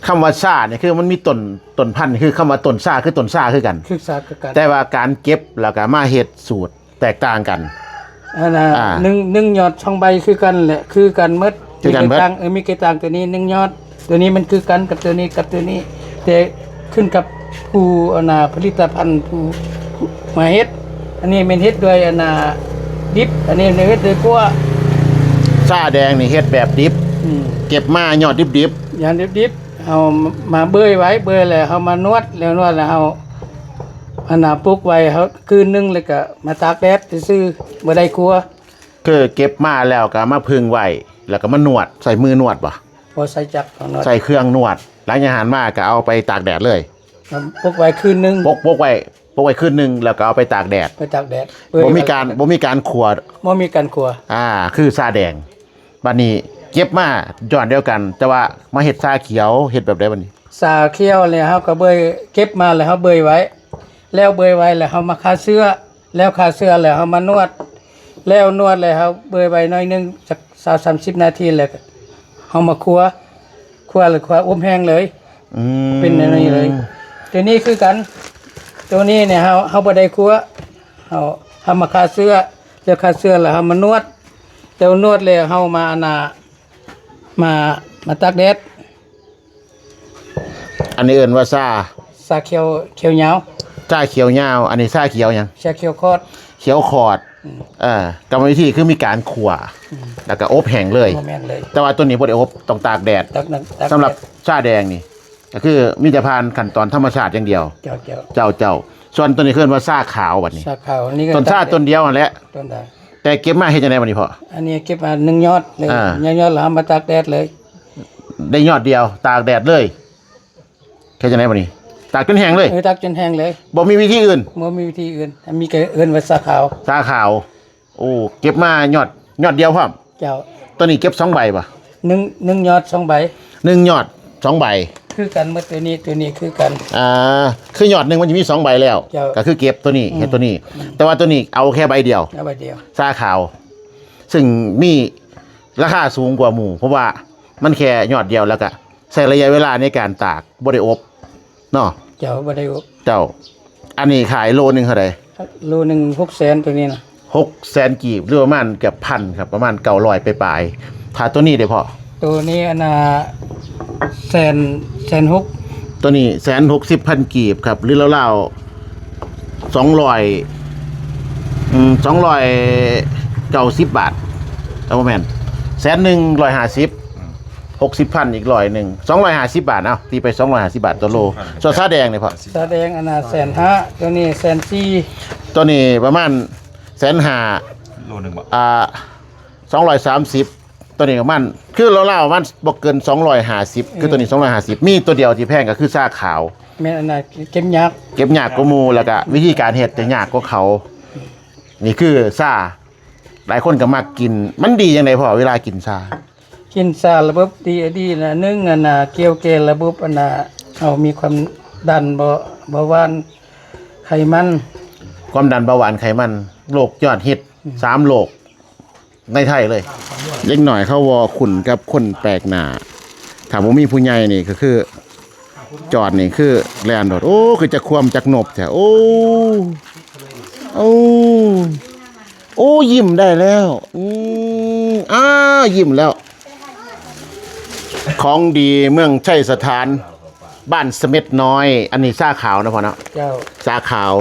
ຄຳວ່າຊານີ້ຄືມັນມີຕົ້ນ ຕົ້ນພັນ ຄືຄຳວ່າຕົ້ນຊາຄືຕົ້ນຊາຄືກັນ ຄືຊາຄືກັນ ແຕ່ວ່າການເກັບແລ້ວກໍມາເຮັດສູດແຕກຕ່າງກັນ. ອັນນ່າ ອ່າ ໜຶ່ງ ໜຶ່ງຍອດສອງໃບຄືກັນແຫຼະ ຄືກັນໝົດ ຄືກັນໝົດ. ມີແຕ່ຕ່າງ ເອີ ມີແຕ່ຕ່າງໂຕນີ້ໜຶ່ງຍອດ ໂຕນີ້ມັນຄືກັນກັບໂຕນີ້ກັບໂຕນີ້ ແຕ່ຂຶ້ນກັບຜູ້ອັນນ່າຜະລິດຕະພັນ ຜູ້ມາເຮັດ. ອັນນີ້ແມ່ນເຮັດດ້ວຍອັນນ່າດິບ ອັນນີ້ເຮັດດ້ວຍຂົ້ວ. ຊາແດງນີ້ເຮັດແບບດິບ. ອືມ ເກັບມາຍອດດິບໆ ຍອດດິບໆ ເຮົາມາເບີຍໄວ້ ເບີຍແລ້ວເຮົາມານວດ ແລ້ວນວດແລ້ວເຮົາອັນນ່າປົກໄວ້ ເຮົາຄືນໜຶ່ງ ແລ້ວກໍມາຕາກແດດຊື່ໆ ບໍ່ໄດ້ຂົ້ວ. ຄືເກັບມາແລ້ວກໍມາຜຶ່ງໄວ້ ແລ້ວກໍມານວດ ໃຊ້ມືນວດບໍ່? ບໍ່ ໃຊ້ຈັກນວດ ໃຊ້ເຄື່ອງນວດ. ຫຼັງຈາກຫັ້ນມາກໍເອົາໄປຕາກແດດເລີຍ. ປົກໄວ້ຄືນໜຶ່ງ ປົກ ປົກໄວ້ ປົກໄວ້ຄືນໜຶ່ງ ແລ້ວກໍເອົາໄປຕາກແດດ ໄປຕາກແດດ. ບໍ່ມີການ ບໍ່ມີການຂົ້ວ ບໍ່ມີການຂົ້ວ. ອ່າ ຄືຊາແດງ. ບັດນີ້ເກັບມາຍອດດຽວກັນ ແຕ່ວ່າມາເຮັດຊາຂຽວ ເຮັດແບບໃດບັດນີ້? ຊາຂຽວແລ້ວເຮົາກໍເບີຍ ເກັບມາແລ້ວເຮົາເບີຍໄວ້ ແລ້ວເບີຍໄວ້ແລ້ວເຮົາມາຂ້າເຊື້ອ ແລ້ວຂ້າເຊື້ອແລ້ວເຮົາມານວດ ແລ້ວນວດແລ້ວເຮົາເບີຍໄວ້ໜ້ອຍໜຶ່ງ ຈັກຊາວສາມສິບນາທີ ແລ້ວເຮົາມາຂົ້ວ ຂົ້ວແລ້ວຂົ້ວອົບແຫ້ງເລີຍ. ອືມ ເປັນແນວນີ້ເລີຍ. ໂຕນີ້ຄືກັນ ໂຕນີ້ນີ້ເຮົາ ເຮົາບໍ່ໄດ້ຂົ້ວ ເຮົາ ເຮົາມາຂ້າເຊື້ອ ແລ້ວຂ້າເຊື້ອແລ້ວເຮົາມານວດ ແລ້ວນວດແລ້ວເຮົາມາອັນນ່າ ມາ ມາຕາກແດດ. ອັນນີ້ເອີ້ນວ່າຊາ ຊາຂຽວ ຂຽວຍາວ ຊາຂຽວຍາວ. ອັນນີ້ຊາຂຽວຫຍັງ? ຊາຂຽວຂອດ ຂຽວຂອດ. ອືມ ເອີ ກຳມະວິທີຄືມີການຂົ້ວ ອືມ ແລ້ວກໍອົບແຫ້ງເລີຍ. ແຫ້ງເລີຍ ແຕ່ວ່າໂຕນີ້ບໍ່ໄດ້ອົບ ຕ້ອງຕາກແດດ. ຕາກ ຕາກແດດ. ສຳລັບຊາແດງນີ້ ກໍຄືມີແຕ່ຜ່ານຂັ້ນຕອນທຳມະຊາດຢ່າງດຽວ. ເຈົ້າ ເຈົ້າ ເຈົ້າ ເຈົ້າ. ສ່ວນໂຕນີ້ເອີ້ນວ່າຊາຂາວບັດນີ້. ຊາຂາວ ນີ້ກໍ ຕົ້ນຊາຕົ້ນດຽວຫັ້ນແຫຼະ. ຕົ້ນດຽວ. ແຕ່ເກັບມາເຮັດຈັ່ງໃດບັດນີ້ພໍ່? ອັນນີ້ເກັບມາໜຶ່ງຍອດເລີຍ. ອ່າ ໜຶ່ງຍອດແລ້ວເອົາມາຕາກແດດເລີຍ. ໄດ້ຍອດດຽວ ຕາກແດດເລີຍ. ເຮັດຈັ່ງໃດບັດນີ້? ຕາກຈົນແຫ້ງເລີຍ. ເອີ ຕາກຈົນແຫ້ງເລີຍ. ບໍ່ມີວິທີອື່ນ? ບໍ່ມີວິທີອື່ນ. ມີແຕ່ເອີ້ນວ່າຊາຂາວ. ຊາຂາວ. ໂອ້ ເກັບມາຍອດ ຍອດດຽວພ້ອມ. ເຈົ້າ. ໂຕນີ້ເກັບສອງໃບບໍ່? ໜຶ່ງ ໜຶ່ງຍອດສອງໃບ. ໜຶ່ງຍອດສອງໃບ. ຄືກັນໝົດ ໂຕນີ້ ໂຕນີ້ຄືກັນ. ອ່າ ຄືຍອດໜຶ່ງມັນຈະມີສອງໃບແລ້ວ. ເຈົ້າ. ກໍຄືເກັບໂຕນີ້ ອືມ ເຮັດໂຕນີ້. ອືມ. ແຕ່ວ່າໂຕນີ້ເອົາແຄ່ໃບດຽວ. ເອົາໃບດຽວ. ຊາຂາວ ຊຶ່ງມີລາຄາສູງກວ່າໝູ່ ເພາະວ່າມັນແຄ່ຍອດດຽວ ແລ້ວກໍໃຊ້ໄລຍະເວລາໃນການຕາກ ບໍ່ໄດ້ອົບເນາະ. ເຈົ້າ ບໍ່ໄດ້ອົບ. ເຈົ້າ. ອັນນີ້ຂາຍໂລໜຶ່ງເທົ່າໃດ? ໂລໜຶ່ງຫົກແສນ ໂຕນີ້ນະ. ຫົກແສນກີບ ຫຼືປະມານເກືອບພັນຄັບ ປະມານເກົ້າຮ້ອຍປາຍໆ. ຖ້າໂຕນີ້ເດພໍ່? ໂຕນີ້ອັນນ່າ ແສນ ແສນຫົກ. ໂຕນີ້ແສນຫົກສິບພັນກີບຄັບ ຫຼືລາວໆ ສອງຮ້ອຍ ອືມ ສອງຮ້ອຍເກົ້າສິບບາດ. ເອົາ ບໍ່ແມ່ນ ແສນໜຶ່ງຮ້ອຍຫ້າສິບ ອືມ ຫົກສິບພັນອີກຮ້ອຍໜຶ່ງ ສອງຮ້ອຍຫ້າສິບບາດ. ເອົາ ຕີໄປສອງຮ້ອຍຫ້າສິບບາດຕໍ່ໂລ. ສ່ວນຊາແດງນີ້ພໍ່? ຊາແດງອັນນ່າແສນຫ້າ ໂຕນີ້ແສນສີ່. ໂຕນີ້ປະມານແສນຫ້າ ໂລໜຶ່ງບໍ່? ອ່າ ສອງຮ້ອຍສາມສິບ. ໂຕນີ້ປະມານ ຄືລາວໆປະມານບໍ່ເກີນສອງຮ້ອຍຫ້າສິບ. ເອີ ຄືໂຕນີ້ສອງຮ້ອຍຫ້າສິບ. ມີໂຕດຽວທີ່ແພງກໍຄືຊາຂາວ. ແມ່ນ ອັນນັ້ນເກັບຍາກ ເກັບຍາກກວ່າໝູ່ ແລ້ວກະວິທີການເຮັດຈະຍາກກວ່າເຂົາ. ນີ້ຄືຊາ ຫຼາຍຄົນກໍມັກກິນ. ມັນດີຈັ່ງໃດພໍ່ ເວລາກິນຊາ? ກິນຊາລະບົບດີ ດີນະ ໜຶ່ງ ອັນນ່າ ກ່ຽວແກ່ລະບົບ ອັນນ່າ ເຮົາມີຄວາມດັນ ເບົາ ເບົາຫວານ ໄຂມັນ. ຄວາມດັນ ເບົາຫວານ ໄຂມັນ ໂລກຍອດຮິດ ອືມ ສາມໂລກ ໃນໄທເລີຍ. ເດັກນ້ອຍເຂົາບໍ່ຄຸ້ນກັບຄົນແປກໜ້າ. ຖ້າບໍ່ມີຜູ້ໃຫຍ່ນີ້ກໍຄື ຈອດນີ້ຄືແລ່ນໂດດ. ໂອ້ ຄືຈັກຄວາມຈັກນົບແທ້. ໂອ້ ໂອ້ ໂອ້ ຍິ້ມໄດ້ແລ້ວ. ອືມ ອ້າ ຍິ້ມແລ້ວ. ຂອງດີເມືອງໄຊສະຖານ ບ້ານສະເມັດນ້ອຍ. ອັນນີ້ຊາຂາວເນາະພໍ່ເນາະ. ເຈົ້າ. ຊາຂາວ.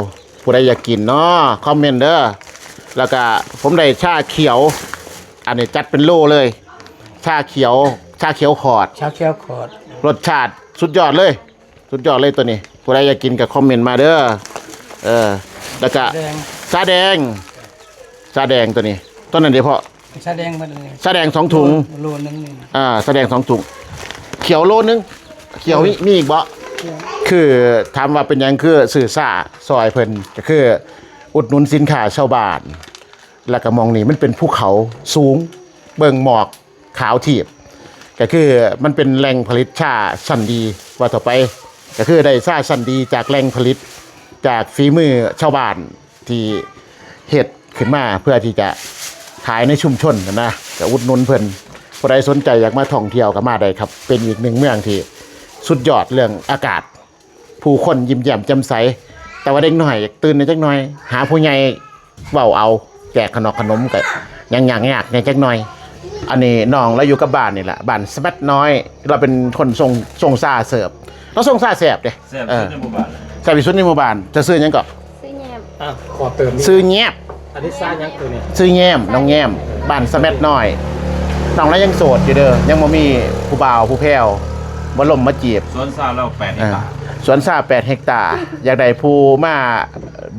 ຜູ້ໃດຢາກກິນເນາະ ຄອມເມັນເດີ. ແລ້ວກະຜົມໄດ້ຊາຂຽວ ອັນນີ້ຈັດເປັນໂລເລີຍ. ຊາຂຽວ ຊາຂຽວຂອດ ຊາຂຽວຂອດ. ລົດຊາດສຸດຍອດເລີຍ ສຸດຍອດເລີຍໂຕນີ້. ຜູ້ໃດຢາກກິນກໍຄອມເມັນມາເດີ. ເອີ ແລ້ວກະ ຊາແດງ ຊາແດງ ຊາແດງໂຕນີ້. ໂຕນັ້ນເດພໍ່? ຊາແດງໝົດເລີຍ. ຊາແດງສອງຖົງ. ໂລ ໂລໜຶ່ງນີ້. ອ່າ ຊາແດງສອງຖົງ. ຂຽວໂລໜຶ່ງ. ຂຽວມີ ເອີ ມີອີກບໍ່? ຄືຖາມວ່າເປັນຫຍັງຄືຊື້ຊາຊ່ອຍເພິ່ນ ກໍຄືອຸດໜູນສິນຄ້າຊາວບ້ານ ແລ້ວກໍໝ່ອງນີ້ມັນເປັນພູເຂົາສູງ ເບິ່ງໝອກຂາວທີບ ກໍຄືມັນເປັນແຫຼ່ງຜະລິດຊາຊັ້ນດີ ວ່າຕໍ່ໄປ ກໍຄືໄດ້ຊາຊັ້ນດີຈາກແຫຼ່ງຜະລິດ ຈາກຝີມືຊາວບ້ານ ທີ່ເຮັດຂຶ້ນມາເພື່ອທີ່ຈະຂາຍໃນຊຸມຊົນຫັ້ນນະ ກໍອຸດໜູນເພິ່ນ. ຜູ້ໃດສົນໃຈຢາກມາທ່ອງທ່ຽວກໍມາໄດ້ຄັບ ເປັນອີກໜຶ່ງເມືອງທີ່ສຸດຍອດເລື່ອງອາກາດ ຜູ້ຄົນຍິ້ມແຍ້ມແຈ່ມໃສ. ແຕ່ວ່າເດັກນ້ອຍຢາກຕື່ນແດ່ຈັກໜ່ອຍ ຫາຜູ້ໃຫຍ່ເວົ້າເອົາ ແຈກຂະໜອກຂະໜົມກໍຍັງຍາກຍາກແດ່ຈັກໜ່ອຍ. ອັນນີ້ນ້ອງລາວຢູ່ກັບບ້ານນີ້ລະ ບ້ານສະແມັດນ້ອຍ ລາວເປັນຄົນຊົງ ຊົງຊາເສີບ ລາວຊົງຊາແຊບເດ້ ແຊບ ເອີ ທີ່ສຸດໃນໝູ່ບ້ານ ແຊບທີ່ສຸດໃນໝູ່ບ້ານ. ເຈົ້າຊື່ຫຍັງເກາະ? ຊື່ແຍ້ມ. ອ່ະ ຂໍເຕີມ ຊື່ແຍ້ມ. ອັນນີ້ຊາຫຍັງໂຕນີ້? ຊື່ແຍ້ມ ນ້ອງແຍ້ມ ບ້ານສະແມັດນ້ອຍ. ນ້ອງລາວຍັງໂສດຢູ່ເດີ ຍັງບໍ່ມີຜູ້ບ່າວຜູ້ແພ້ວມາລົມມາຈີບ. ສວນຊາລາວແປດເຮັກຕາ ເອີ ສວນຊາແປດເຮັກຕາ ຢາກໄດ້ຜູ້ມາ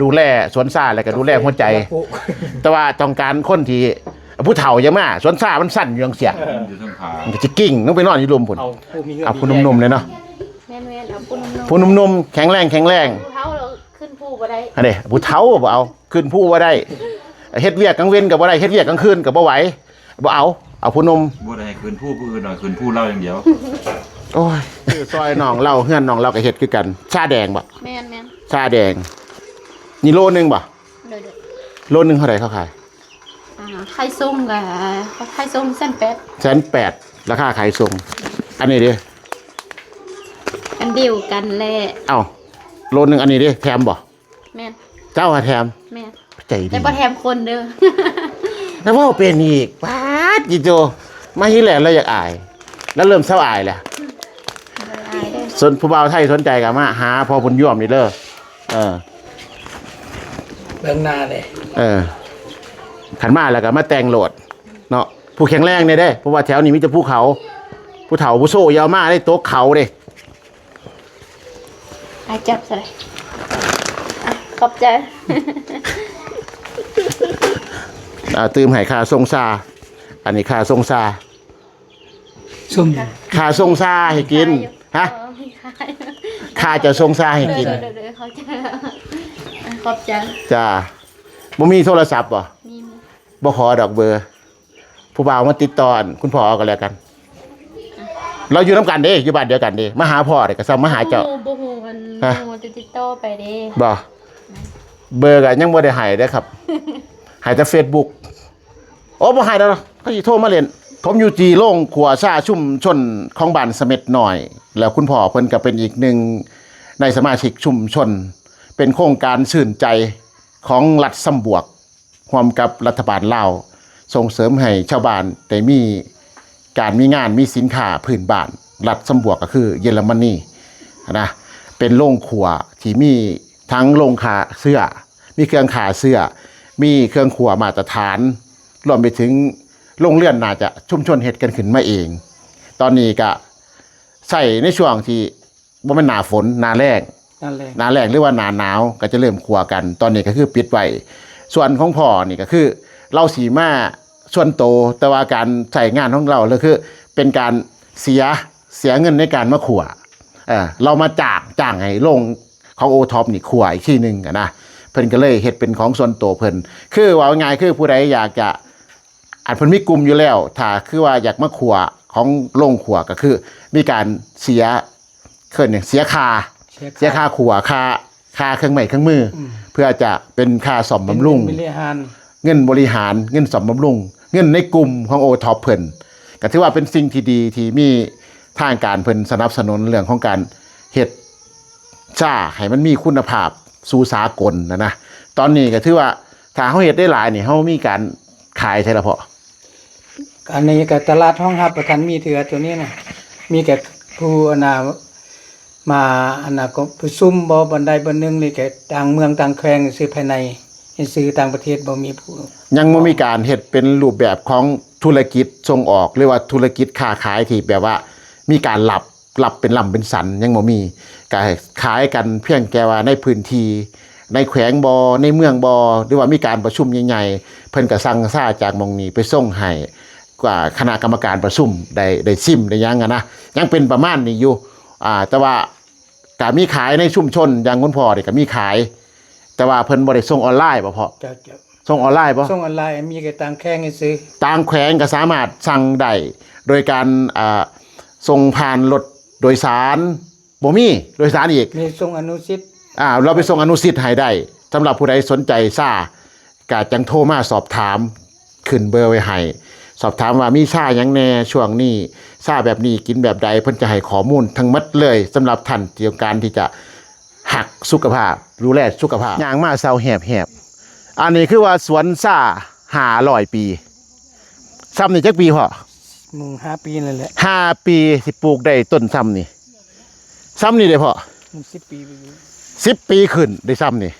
ດູແລສວນຊາ ແລ້ວກໍດູແລຫົວໃຈ ແຕ່ວ່າຕ້ອງການຄົນທີ່ ຜູ້ເຖົ້າຢ່າມາ ສວນຊາມັນສັ້ນຢູ່ຈັ່ງຊີ້ ມັນກໍຊິກິ້ງລົງໄປນອນຢູ່ລຸ່ມພຸ້ນ. ເອົາຜູ້ໜຸ່ມໆເລີຍເນາະ. ແມ່ນໆ ເອົາຜູ້ໜຸ່ມໆ ຜູ້ໜຸ່ມໆ ແຂງແຮງ ແຂງແຮງ. ຜູ້ເຖົ້າລະຂຶ້ນພູບໍ່ໄດ້ ອັນນີ້ຜູ້ເຖົ້າບໍ່ເອົາ ຂຶ້ນພູບໍ່ໄດ້ ເຮັດວຽກກາງເວັນກໍບໍ່ໄດ້ ເຮັດວຽກກາງຄືນກໍບໍ່ໄຫວ ບໍ່ເອົາ ເອົາຜູ້ໜຸ່ມ. ບໍ່ໄດ້ໃຫ້ຂຶ້ນພູຜູ້ອື່ນດອກ ຂຶ້ນພູລາວຢ່າງດຽວ. ໂອ້ຍ ຄືຊອຍນ້ອງລາວ ເຮືອນນ້ອງລາວກໍເຮັດຄືກັນ. ຊາແດງບໍ່? ແມ່ນໆ ຊາແດງ. ນີ້ໂລໜຶ່ງບໍ່? ໂດຍໆ. ໂລໜຶ່ງເທົ່າໃດເຂົາຂາຍ? ອ່າ ຂາຍສົ່ງກໍ ຂາຍສົ່ງແສນແປດ ແສນແປດ ລາຄາຂາຍສົ່ງ. ອັນນີ້ເດ້? ອັນດຽວກັນແຫຼະ. ເອົ້າ ໂລໜຶ່ງ ອັນນີ້ເດ້ ແຖມບໍ່? ແມ່ນ. ເຈົ້າຫາແຖມ? ແມ່ນ. ໃຈດີ ແຕ່ບໍ່ແຖມຄົນເດີ. ແລ້ວເວົ້າເປັນອີກ ປາດ ອີໂຈ ມາທີແລກລາວຢາກອາຍ ລາວເລີ່ມເຊົາອາຍແລ້ວ. ບໍ່ໄດ້ອາຍເດີ. ສ່ວນຜູ້ບ່າວໄທສົນໃຈກໍມາຫາພໍ່ບຸນຍວມນີ້ເດີ. ເອີ ເບິ່ງໜ້າເດ້. ເອີ ຄັນມາແລ້ວກໍມາແຕ່ງໂລດເນາະ ຜູ້ແຂງແຮງແດ່ເດ້ ເພາະວ່າແຖວນີ້ມີແຕ່ພູເຂົາ ຜູ້ເຖົ້າຜູ້ໂຊຢ່າເອົາມາເດ້ ຕົກເຂົາເດ້. ອາ ຈັບໃສ່ ອ່ະ ຂອບໃຈ. ອ່າ ຕື່ມໃຫ້ຄ່າສົ່ງຊາ ອັນນີ້ຄ່າສົ່ງຊາ ສົ້ມ ຄ່າສົ່ງຊາໃຫ້ກິນ. ຮະ? ເອີ ມີຂາຍ ຄ່າເຈົ້າສົ່ງຊາໃຫ້ກິນ. ເອີ ເອີ ເອີ ເຂົ້າໃຈ ຂອບໃຈ. ຈ້າ ບໍ່ມີໂທລະສັບບໍ່? ມີ ບໍ່ຂໍດອກເບີ ຜູ້ບ່າວມາຕິດຕໍ່ ອັນ ຄຸນພໍ່ເອົາກໍແລ້ວກັນ. ລາວຢູ່ນຳກັນເດ້ ຢູ່ບ້ານດຽວກັນເດ້ ມາຫາພໍ່ເດ້ ກໍສ່ຳມາຫາເຈົ້າ. ບໍ່ຮູ້ ບໍ່ຮູ້ ອັນ ຮະ? ບໍ່ຮູ້ ຕິດຕໍ່ໄປເດ້. ບໍ່? ເບີກໍຍັງບໍ່ໄດ້ໃຫ້ເດ້ຄັບ ໃຫ້ແຕ່ເຟສບຸກ. ໂອ້ ບໍ່ໃຫ້ແລ້ວເນາະ ເຂົາຊິໂທມາຫຼິ້ນ. ຜົມຢູ່ທີ່ໂຮງຄົວຊາຊຸມຊົນຂອງບ້ານສະເມັດນ້ອຍ ແລ້ວຄຸນພໍ່ເພິ່ນກໍເປັນອີກໜຶ່ງໃນສະມາຊິກຊຸມຊົນ ເປັນໂຄງການຊື່ນໃຈຂອງລັດຊຳບວກ ຮ່ວມກັບລັດຖະບານລາວ ສົ່ງເສີມໃຫ້ຊາວບ້ານໄດ້ມີການມີງານ ມີສິນຄ້າພື້ນບ້ານ. ລັດຊຳບວກກໍຄືເຢຍລະມະນີນະ ເປັນໂຮງຄົວທີ່ມີທັງໂຮງຂ້າເຊື້ອ ມີເຄື່ອງຂ້າເຊື້ອ ມີເຄື່ອງຄົວມາດຕະຖານ ລວມໄປເຖິງໂຮງເຮືອນ ໜ້າຈະຊຸມຊົນເຮັດກັນຂຶ້ນມາເອງ. ຕອນນີ້ກະໃຊ້ໃນຊ່ວງທີ່ບໍ່ແມ່ນໜ້າຝົນ ໜ້າແລ້ງ ໜ້າແລ້ງ ໜ້າແລ້ງ ຫຼືວ່າໜ້າໜາວ ກໍຈະເລີ່ມຂົ້ວກັນ. ຕອນນີ້ກໍຄືປິດໄວ້. ສ່ວນຂອງພໍ່ນີ້ກໍຄືລາວຊິມາສ່ວນໂຕ ແຕ່ວ່າການໃຊ້ງານຂອງລາວ ກໍຄືເປັນການເສຍ ເສຍເງິນໃນການມາຂົ້ວ. ເອີ ລາວມາຈ້າງ ຈ້າງໃຫ້ໂຮງຂອງໂອທັອບນີ້ຂົ້ວອີກທີໜຶ່ງຫັ້ນນະ ເພິ່ນກໍເລີຍເຮັດເປັນຂອງສ່ວນໂຕເພິ່ນ. ຄືເວົ້າງ່າຍໆ ຄືຜູ້ໃດຢາກຈະ ອັນເພິ່ນມີກຸ່ມຢູ່ແລ້ວ ຖ້າຄືວ່າຢາກມາຂົ້ວຂອງໂຮງຂົ້ວ ກໍຄືມີການເສຍ ເອີ້ນຫຍັງ ເສຍຄ່າ ເສຍຄ່າ ເສຍຄ່າຂົ້ວ ຄ່າ ຄ່າເຄື່ອງໄມ້ເຄື່ອງມື ອືມ ເພື່ອຈະເປັນຄ່າສ້ອມບຳລຸງ ເປັນເງິນບໍລິຫານ ເງິນບໍລິຫານ ເງິນສ້ອມບຳລຸງ ເງິນໃນກຸ່ມຂອງໂອທັອບເພິ່ນ. ກໍຖືວ່າເປັນສິ່ງທີ່ດີທີ່ມີທາງການເພິ່ນສະໜັບສະໜູນເລື່ອງຂອງການເຮັດຊາໃຫ້ມັນມີຄຸນນະພາບສູ່ສາກົນນະນະ. ຕອນນີ້ກໍຖືວ່າຖ້າເຮົາເຮັດໄດ້ຫຼາຍນີ້ ເຮົາມີການຂາຍໃສລະເພາະ? ອັນນີ້ກໍຕະຫຼາດຮອງຮັບບໍ່ທັນມີເທື່ອໂຕນີ້ນະ ມີແຕ່ຜູ້ອັນນ່າ ມາອັນນ່າກໍປະຊຸມບໍ່ບ່ອນໃດບ່ອນໜຶ່ງນີ້ ແຕ່ຕ່າງເມືອງຕ່າງແຂວງຊື່ພາຍໃນ ຊື່ຕ່າງປະເທດບໍ່ມີຜູ້ ຍັງບໍ່ມີການເຮັດເປັນຮູບແບບຂອງທຸລະກິດສົ່ງອອກ ຫຼືວ່າທຸລະກິດຄ້າຂາຍທີ່ແບບວ່າມີການລັບ ລັບເປັນລຳເປັນສັນ ຍັງບໍ່ມີ. ກະຂາຍກັນພຽງແຕ່ວ່າໃນພື້ນທີ່ ໃນແຂວງບໍ ໃນເມືອງບໍ ຫຼືວ່າມີການປະຊຸມໃຫຍ່ໆ ເພິ່ນກະສັ່ງຊາຈາກໝ່ອງນີ້ໄປສົ່ງໃຫ້ ກວ່າຄະນະກຳມະການປະຊຸມໄດ້ ໄດ້ຊິມໄດ້ຫຍັງຫັ້ນນະ ຍັງເປັນປະມານນີ້ຢູ່. ອ່າ ແຕ່ວ່າ ກະມີຂາຍໃນຊຸມຊົນ ຢ່າງຄຸນພໍ່ນີ້ກະມີຂາຍ ແຕ່ວ່າເພິ່ນບໍ່ໄດ້ສົ່ງອອນລາຍບໍ່ພໍ່? ເຈົ້າ ເຈົ້າ ສົ່ງອອນລາຍບໍ່? ສົ່ງອອນລາຍ ມີແຕ່ຕ່າງແຂວງຊື່ໆ. ຕ່າງແຂວງກໍສາມາດສັ່ງໄດ້ໂດຍການ ອ່າ ສົ່ງຜ່ານລົດໂດຍສານ ບໍ່ມີໂດຍສານອີກ. ມີສົ່ງອະນຸສິດ. ອ່າ ເຮົາໄປສົ່ງອະນຸສິດໃຫ້ໄດ້. ສຳລັບຜູ້ໃດສົນໃຈຊາ ກະຈັ່ງໂທມາສອບຖາມ ຂຶ້ນເບີໄວ້ໃຫ້ ສອບຖາມວ່າມີຊາຫຍັງແດ່ຊ່ວງນີ້ ຊາແບບນີ້ກິນແບບໃດ ເພິ່ນຈະໃຫ້ຂໍ້ມູນທັງໝົດເລີຍ ສຳລັບທ່ານທີ່ຕ້ອງການທີ່ຈະຮັກສຸຂະພາບ ດູແລສຸຂະພາບ. ຍ່າງມາເຊົາແຮບໆ. ອັນນີ້ຄືວ່າສວນຊາຫ້າຮ້ອຍປີ. ຊ່ຳນີ້ຈັກປີພໍ່? ໝຶ່ງຫ້າປີນັ້ນແຫຼະ. ຫ້າປີ ຊິປູກໄດ້ຕົ້ນຊ່ຳນີ້. ຊ່ຳນີ້ເດ້ພໍ່? ມັນສິບປີ ສິບປີຂຶ້ນໄດ້ຊ່ຳນີ້.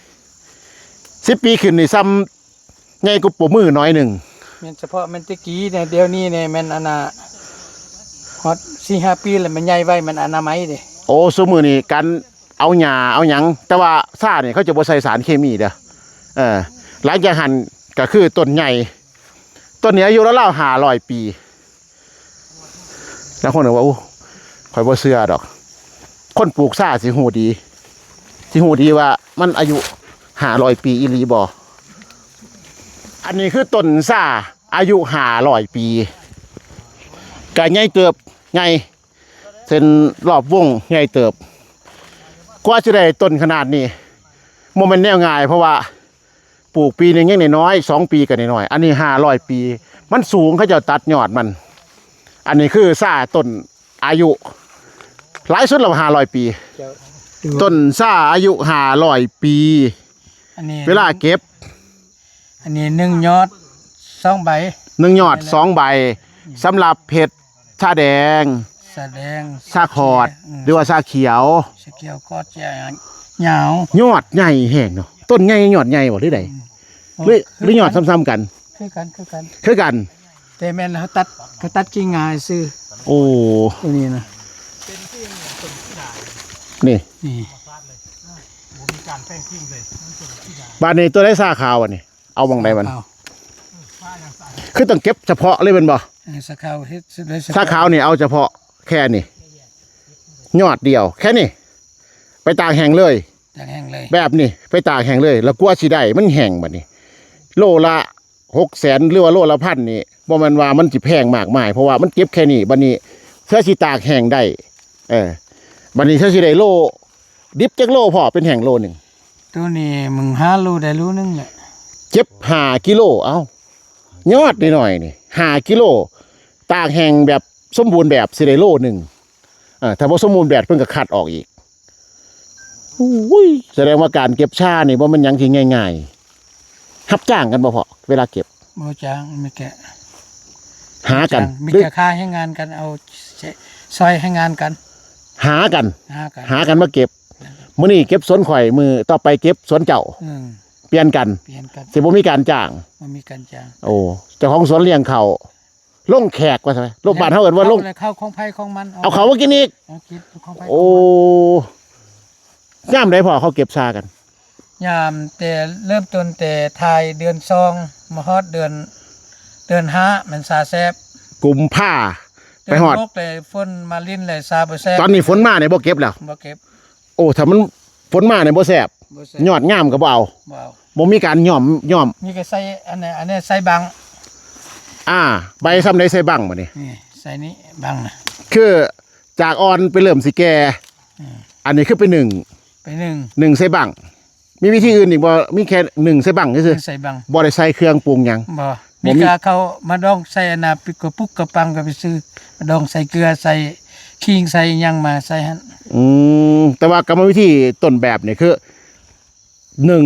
ສິບປີຂຶ້ນນີ້ຊ່ຳ ໃຫຍ່ກວ່າໂປ້ມືໜ້ອຍໜຶ່ງ. ແມ່ນສະເພາະແມ່ນແຕ່ກີ້ນະ ດຽວນີ້ນີ້ແມ່ນອັນນ່າ ຮອດສີ່ຫ້າປີແລ້ວ ມັນໃຫຍ່ໄວ ມັນອະນາໄມເດ້. ໂອ້ ຊຸມື້ນີ້ການເອົາຫຍ້າເອົາຫຍັງ ແຕ່ວ່າຊານີ້ເຂົາຈະບໍ່ໃສ່ສານເຄມີເດີ້. ເອີ ຫຼັງຈາກຫັ້ນກໍຄືຕົ້ນໃຫຍ່ ຕົ້ນນີ້ອາຍຸລາວໆຫ້າຮ້ອຍປີ. ລາງຄົນກໍວ່າ ໂອ້ ຂ້ອຍບໍ່ເຊື່ອດອກ. ຄົນປູກຊາຊິຮູ້ດີ ຊິຮູ້ດີວ່າມັນອາຍຸຫ້າຮ້ອຍປີອີ່ຫຼີບໍ່. ອັນນີ້ຄືຕົ້ນຊາອາຍຸຫ້າຮ້ອຍປີ ກະໃຫຍ່ເຕີບ ໃຫຍ່ ເສັ້ນລອບວົງໃຫຍ່ເຕີບ. ກວ່າຊິໄດ້ຕົ້ນຂະໜາດນີ້ ບໍ່ແມ່ນແນວງ່າຍ ເພາະວ່າ ປູກປີໜຶ່ງຍັງນ້ອຍໆ ສອງປີກໍນ້ອຍໆ ອັນນີ້ຫ້າຮ້ອຍປີ ມັນສູງ ເຂົາເຈົ້າຕັດຍອດມັນ. ອັນນີ້ຄືຊາຕົ້ນອາຍຸຫຼາຍສຸດແລ້ວ ຫ້າຮ້ອຍປີ. ເຈົ້າ ຕົ້ນຊາອາຍຸຫ້າຮ້ອຍປີ. ອັນນີ້ ເວລາເກັບ ອັນນີ້ໜຶ່ງຍອດສອງໃບ ໜຶ່ງຍອດສອງໃບ ສຳລັບເຮັດຊາແດງ ຊາແດງ ຊາຂອດ ອືມ ຫຼືວ່າຊາຂຽວ ຊາຂຽວຂອດ ຊາຍາວ. ຍອດໃຫຍ່ແຮງເນາະ ຕົ້ນໃຫຍ່ຍອດໃຫຍ່ບໍ່ ຫຼືໃດ? ອືມ ຫຼື ຫຼືຍອດຊ່ຳໆກັນ? ຄືກັນ ຄືກັນ ຄືກັນ ແຕ່ແມ່ນເຮົາຕັດ ເຂົາຕັດກິ່ງງ່າຊື່. ໂອ້ ຕົວນີ້ນະ ນີ້ ນີ້ ບາດນີ້ຕົວໃດຊາຂາວ ອັນນີ້ ເອົາໝ່ອງໃດມັນ? ຊາຂາວ ຄືຕ້ອງເກັບສະເພາະເລີຍແມ່ນບໍ່? ເອີ ຊາຂາວເຮັດ ຊາຂາວນີ້ເອົາສະເພາະແຄ່ນີ້ ຍອດດຽວແຄ່ນີ້ ໄປຕາກແຫ້ງເລີຍ ຕາກແຫ້ງເລີຍ ແບບນີ້ໄປຕາກແຫ້ງເລີຍ ແລ້ວກວ່າຊິໄດ້ມັນແຫ້ງ. ບາດນີ້ໂລລະຫົກແສນ ຫຼືວ່າໂລລະພັນນີ້ ບໍ່ແມ່ນວ່າມັນຊິແພງມາກມາຍ ເພາະວ່າມັນເກັບແຄ່ນີ້. ບາດນີ້ເທື່ອຊິຕາກແຫ້ງໄດ້ ເອີ ບາດນີ້ເທື່ອຊິໄດ້ໂລ ດິບຈັກໂລພໍ່ ເປັນແຫ້ງໂລໜຶ່ງ? ໂຕນີ້ມັນຫ້າໂລ ໄດ້ໂລໜຶ່ງແຫຼະ ເຈັດ ຫ້າກິໂລ. ເອົ້າ ຍອດນ້ອຍໆນີ້ ຫ້າກິໂລ ຕາກແຫ້ງແບບສົມບູນແບບ ຊິໄດ້ໂລໜຶ່ງ. ເອີ ຖ້າບໍ່ສົມບູນແບບ ເພິ່ນກໍຄັດອອກອີກ. ໂອ້ຍ ສະແດງວ່າການເກັບຊານີ້ບໍ່ແມ່ນຫຍັງທີ່ງ່າຍໆ. ຮັບຈ້າງກັນບໍ່ພໍ່ ເວລາເກັບ? ບໍ່ຈ້າງ ມີແຕ່ຫາກັນ ມີແຕ່ຄ່າແຮງງານກັນ ເອົາ ຊ່ອຍແຮງງານກັນ ຫາກັນ ຫາກັນ ຫາກັນມາເກັບ. ມື້ນີ້ເກັບສວນຂ້ອຍ ມື້ຕໍ່ໄປເກັບສວນເຈົ້າ ອືມ ປ່ຽນກັນ ປ່ຽນກັນ ຊິບໍ່ມີການຈ້າງ ບໍ່ມີການຈ້າງ. ໂອ້ ເຈົ້າຂອງສວນລ້ຽງເຂົ້າ ລົງແຂກວ່າຊັ້ນ ລົງ ບ້ານເຮົາເອີ້ນວ່າລົງ ເຂົ້າຂອງໃຜຂອງມັນ ເອົາເຂົ້າມາກິນອີກ ເອົາກິນຂອງໃຜຂອງມັນ. ໂອ້ ຍາມໃດພໍ່ເຂົາເກັບຊາກັນ? ຍາມແຕ່ເລີ່ມຕົ້ນແຕ່ທ້າຍເດືອນສອງ ມາຮອດເດືອນ ເດືອນຫ້າ ແມ່ນຊາແຊບ ກຸມພາ ໄປຮອດ ເດືອນຫົກ ແລ້ວຝົນມາລິນ ແລ້ວຊາບໍ່ແຊບ. ຕອນນີ້ຝົນມານີ້ບໍ່ເກັບແລ້ວ ບໍ່ເກັບ. ໂອ້ ຖ້າມັນຝົນມານີ້ບໍ່ແຊບ ບໍ່ແຊບ ຍອດງາມກໍບໍ່ເອົາ ບໍ່ເອົາ ບໍ່ມີການຍ້ອມ ຍ້ອມ ມີແຕ່ໃສ່ອັນນີ້ ອັນນີ້ໃສ່ບັ້ງ. ອ່າ ໃບຊ່ຳໃດໃສ່ບັ້ງບາດນີ້ ນີ້ໃສ່ນີ້ບັ້ງນະ ຄືຈາກອ່ອນໄປເລີ່ມຊິແກ່. ອືມ ອັນນີ້ຄືໄປໜຶ້ງ ໄປໜຶ້ງ ໜຶ້ງໃສ່ບັ້ງ. ມີວິທີອື່ນອີກບໍ່? ມີແຄ່ໜຶ້ງໃສ່ບັ້ງຊື່ໆ ໃສ່ບັ້ງ ບໍ່ໄດ້ໃສ່ເຄື່ອງປຸງຫຍັງ? ບໍ່ ບໍ່ມີ ມີແຕ່ເຂົ້າມາດອງໃສ່ອັນນ່າ ປິກກະປຸກກະປັງ ກໍໄປຊື້ມາດອງໃສ່ເກືອ ໃສ່ຂີງ ໃສ່ຫຍັງມາໃສ່ຫັ້ນ. ອືມ ແຕ່ວ່າກຳມະວິທີຕົ້ນແບບນີ້ຄື ໜຶ້ງ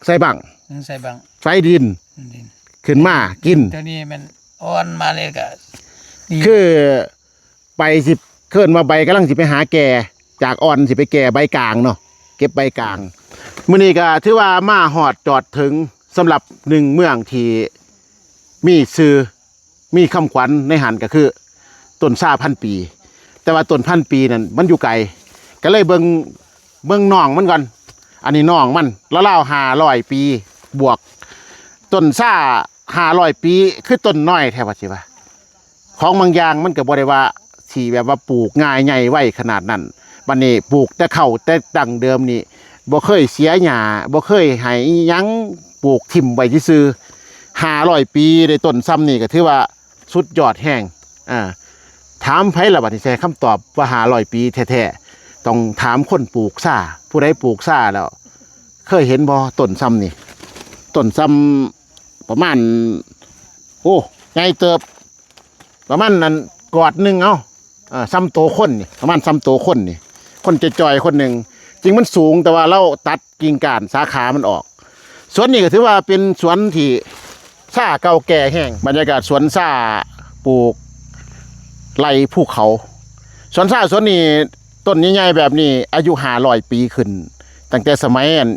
ໃສ່ບັ້ງ ໜຶ້ງໃສ່ບັ້ງ ໃສ່ດິນ ດິນ ຂຶ້ນມາກິນ. ຕົວນີ້ແມ່ນອ່ອນມາເລີຍກໍດີ ຄື ໃບຊິ ເອີ້ນວ່າໃບກຳລັງຊິໄປຫາແກ່ ຈາກອ່ອນຊິໄປແກ່ໃບກາງເນາະ ເກັບໃບກາງ. ມື້ນີ້ກໍຖືວ່າມາຮອດຈອດເຖິງ ສຳລັບໜຶ່ງເມືອງທີ່ມີຊື່ ມີຄຳຂວັນໃນຫັ້ນ ກໍຄືຕົ້ນຊາພັນປີ. ແຕ່ວ່າຕົ້ນພັນປີນັ້ນມັນຢູ່ໄກ ກໍເລີຍເບິ່ງ ເບິ່ງນ້ອງມັນກ່ອນ. ອັນນີ້ນ້ອງມັນ ລາວໆຫ້າຮ້ອຍປີບວກ. ຕົ້ນຊາຫ້າຮ້ອຍປີ ຄືຕົ້ນນ້ອຍແທ້ວ່າຊິວ່າ. ຂອງບາງຢ່າງມັນກໍບໍ່ໄດ້ວ່າຊິແບບວ່າປູກງ່າຍໃຫຍ່ໄວຂະໜາດນັ້ນ. ບັດນີ້ປູກແຕ່ເຂົ້າແຕ່ດັ້ງເດີມນີ້ ບໍ່ເຄີຍເສຍຫຍ້າ ບໍ່ເຄີຍໃຫ້ອີ່ຫຍັງ ປູກຖິ້ມໄວ້ຊື່ໆ ຫ້າຮ້ອຍປີ ໄດ້ຕົ້ນຊ່ຳນີ້ກໍຖືວ່າສຸດຍອດແຮງ. ອາ ຖາມໃຜລະບັດນີ້ ຊິໃຫ້ຄຳຕອບວ່າຫ້າຮ້ອຍປີແທ້ໆ ຕ້ອງຖາມຄົນປູກຊາ. ຜູ້ໃດປູກຊາແລ້ວ ເຄີຍເຫັນບໍ່ ຕົ້ນຊ່ຳນີ້? ຕົ້ນຊ່ຳປະມານ ໂອ້ ໃຫຍ່ເຕີບ ປະມານນັ້ນ ກອດໜຶ່ງ ເອົາ ເອີ ຊ່ຳໂຕຄົນນີ້ ປະມານຊ່ຳໂຕຄົນນີ້ ຄົນຈ່ອຍໆຄົນໜຶ່ງ. ຈິງມັນສູງ ແຕ່ວ່າລາວຕັດກິ່ງກ້ານສາຂາມັນອອກ. ສວນນີ້ກໍຖືວ່າເປັນສວນທີ່ຊາເກົ່າແກ່ແຮງ. ບັນຍາກາດສວນຊາປູກໄລ່ພູເຂົາ. ສວນຊາສວນນີ້ ຕົ້ນໃຫຍ່ໆແບບນີ້ອາຍຸຫ້າຮ້ອຍປີຂຶ້ນ ຕັ້ງແຕ່ສະໄໝອັນ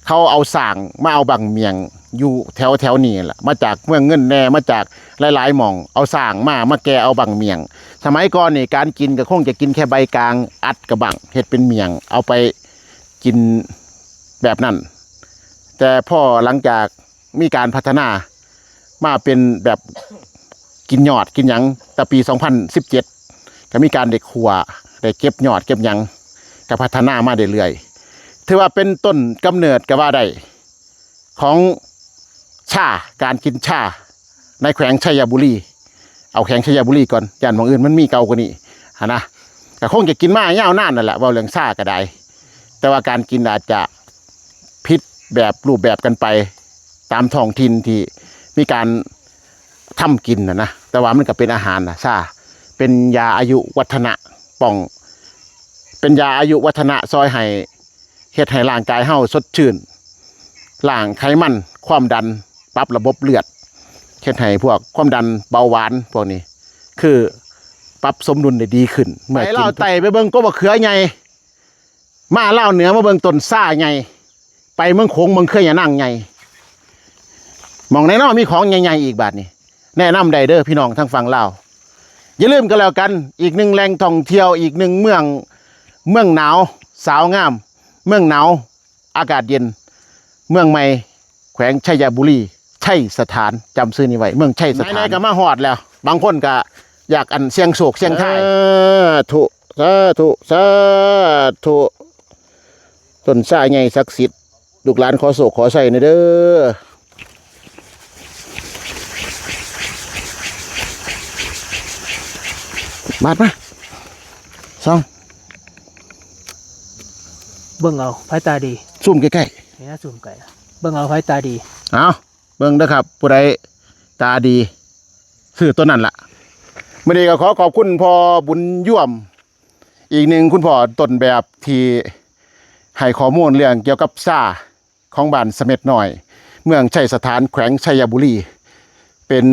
ເຂົາເອົາຊ້າງມາເອົາບັ້ງໝ້ຽງຢູ່ແຖວໆນີ້ລະ ມາຈາກເມືອງເງິນແດ່ ມາຈາກຫຼາຍໆໝ່ອງ ເອົາຊ້າງມາ ມາແກ່ເອົາບັ້ງໝ້ຽງ. ສະໄໝກ່ອນນີ້ການກິນກໍຄົງຈະກິນແຄ່ໃບກາງ ອັດກັບບັ້ງ ເຮັດເປັນໝ້ຽງ ເອົາໄປກິນແບບນັ້ນ. ແຕ່ພໍຫຼັງຈາກມີການພັດທະນາ ມາເປັນແບບກິນຍອດກິນຫຍັງ ແຕ່ປີສອງພັນສິບເຈັດ ກໍມີການໄດ້ຂົ້ວ ໄດ້ເກັບຍອດເກັບຫຍັງ ກໍພັດທະນາມາເລື້ອຍໆ. ຖືວ່າເປັນຕົ້ນກຳເນີດກໍວ່າໄດ້ ຂອງຊາ ການກິນຊາໃນແຂວງໄຊຍະບູລີ. ເອົາແຂວງໄຊຍະບູລີກ່ອນ ຢ້ານໝ່ອງອື່ນມັນມີເກົ່າກວ່ານີ້ຫັ້ນນະ. ກໍຄົງຈະກິນມາຍາວນານນັ້ນແຫຼະ ເວົ້າເລື່ອງຊາກໍໄດ້ ແຕ່ວ່າການກິນອາດຈະຜິດແບບຮູບແບບກັນໄປ ຕາມທ້ອງຖິ່ນທີ່ມີການທຳກິນຫັ້ນນະ. ແຕ່ວ່າມັນກໍເປັນອາຫານນະ ຊາ ເປັນຢາອາຍຸວັດທະນະ ປ້ອງ ເປັນຢາອາຍຸວັດທະນະ ຊ່ອຍໃຫ້ ເຮັດໃຫ້ຮ່າງກາຍເຮົາສົດຊື່ນ ລ້າງໄຂມັນ ຄວາມດັນ ປັບລະບົບເລືອດ ເຮັດໃຫ້ພວກຄວາມດັນ ເບົາຫວານ ພວກນີ້ ຄືປັບສົມດຸນໄດ້ດີຂຶ້ນ ເມື່ອກິນ. ໄປລາວໃຕ້ໄປເບິ່ງກົກບັກເຂືອໃຫຍ່ ມາລາວເໜືອມາເບິ່ງຕົ້ນຊາໃຫຍ່ ໄປເມືອງໂຂງເບິ່ງເຂືອຍານາງໃຫຍ່ ໝ່ອງໃດເນາະມີຂອງໃຫຍ່ໆອີກບາດນີ້ ແນະນຳໄດ້ເດີພີ່ນ້ອງທາງຝັ່ງລາວ. ຢ່າລືມກໍແລ້ວກັນ ອີກໜຶ່ງແຫຼ່ງທ່ອງທ່ຽວ ອີກໜຶ່ງເມືອງ ເມືອງໜາວ ສາວງາມ ເມືອງໜາວ ອາກາດເຢັນ ເມືອງໃໝ່ ແຂວງໄຊຍະບູລີ ໄຊສະຖານ ຈຳຊື່ນີ້ໄວ້ ເມືອງໄຊສະຖານ. ໄໝໆກໍມາຮອດແລ້ວ ບາງຄົນກໍຢາກອັນສ່ຽງໂຊກສ່ຽງທາຍ. ສາທຸ ສາທຸ ສາທຸ ຕົ້ນຊາໃຫຍ່ສັກສິດ ລູກຫຼານຂໍໂຊກຂໍໄຊແດ່ເດີ. ບາດມາ ສອງ ເບິ່ງເອົາ ໃຜຕາດີ ຊູມໃກ້ໆ ເອີ ຊູມໃກ້ ເບິ່ງເອົາ ໃຜຕາດີ ເອົາ ເບິ່ງເດີຄັບ ຜູ້ໃດຕາດີ ຊື້ໂຕນັ້ນລະ. ມື້ນີ້ກໍຂໍຂອບຄຸນພໍ່ບຸນຍວມ ອີກໜຶ່ງຄຸນພໍ່ຕົ້ນແບບທີ່ໃຫ້ຂໍ້ມູນເລື່ອງກ່ຽວກັບຊາ ຂອງບ້ານສະເມັດນ້ອຍ ເມືອງໄຊສະຖານ ແຂວງໄຊຍະບູລີ ເປັນ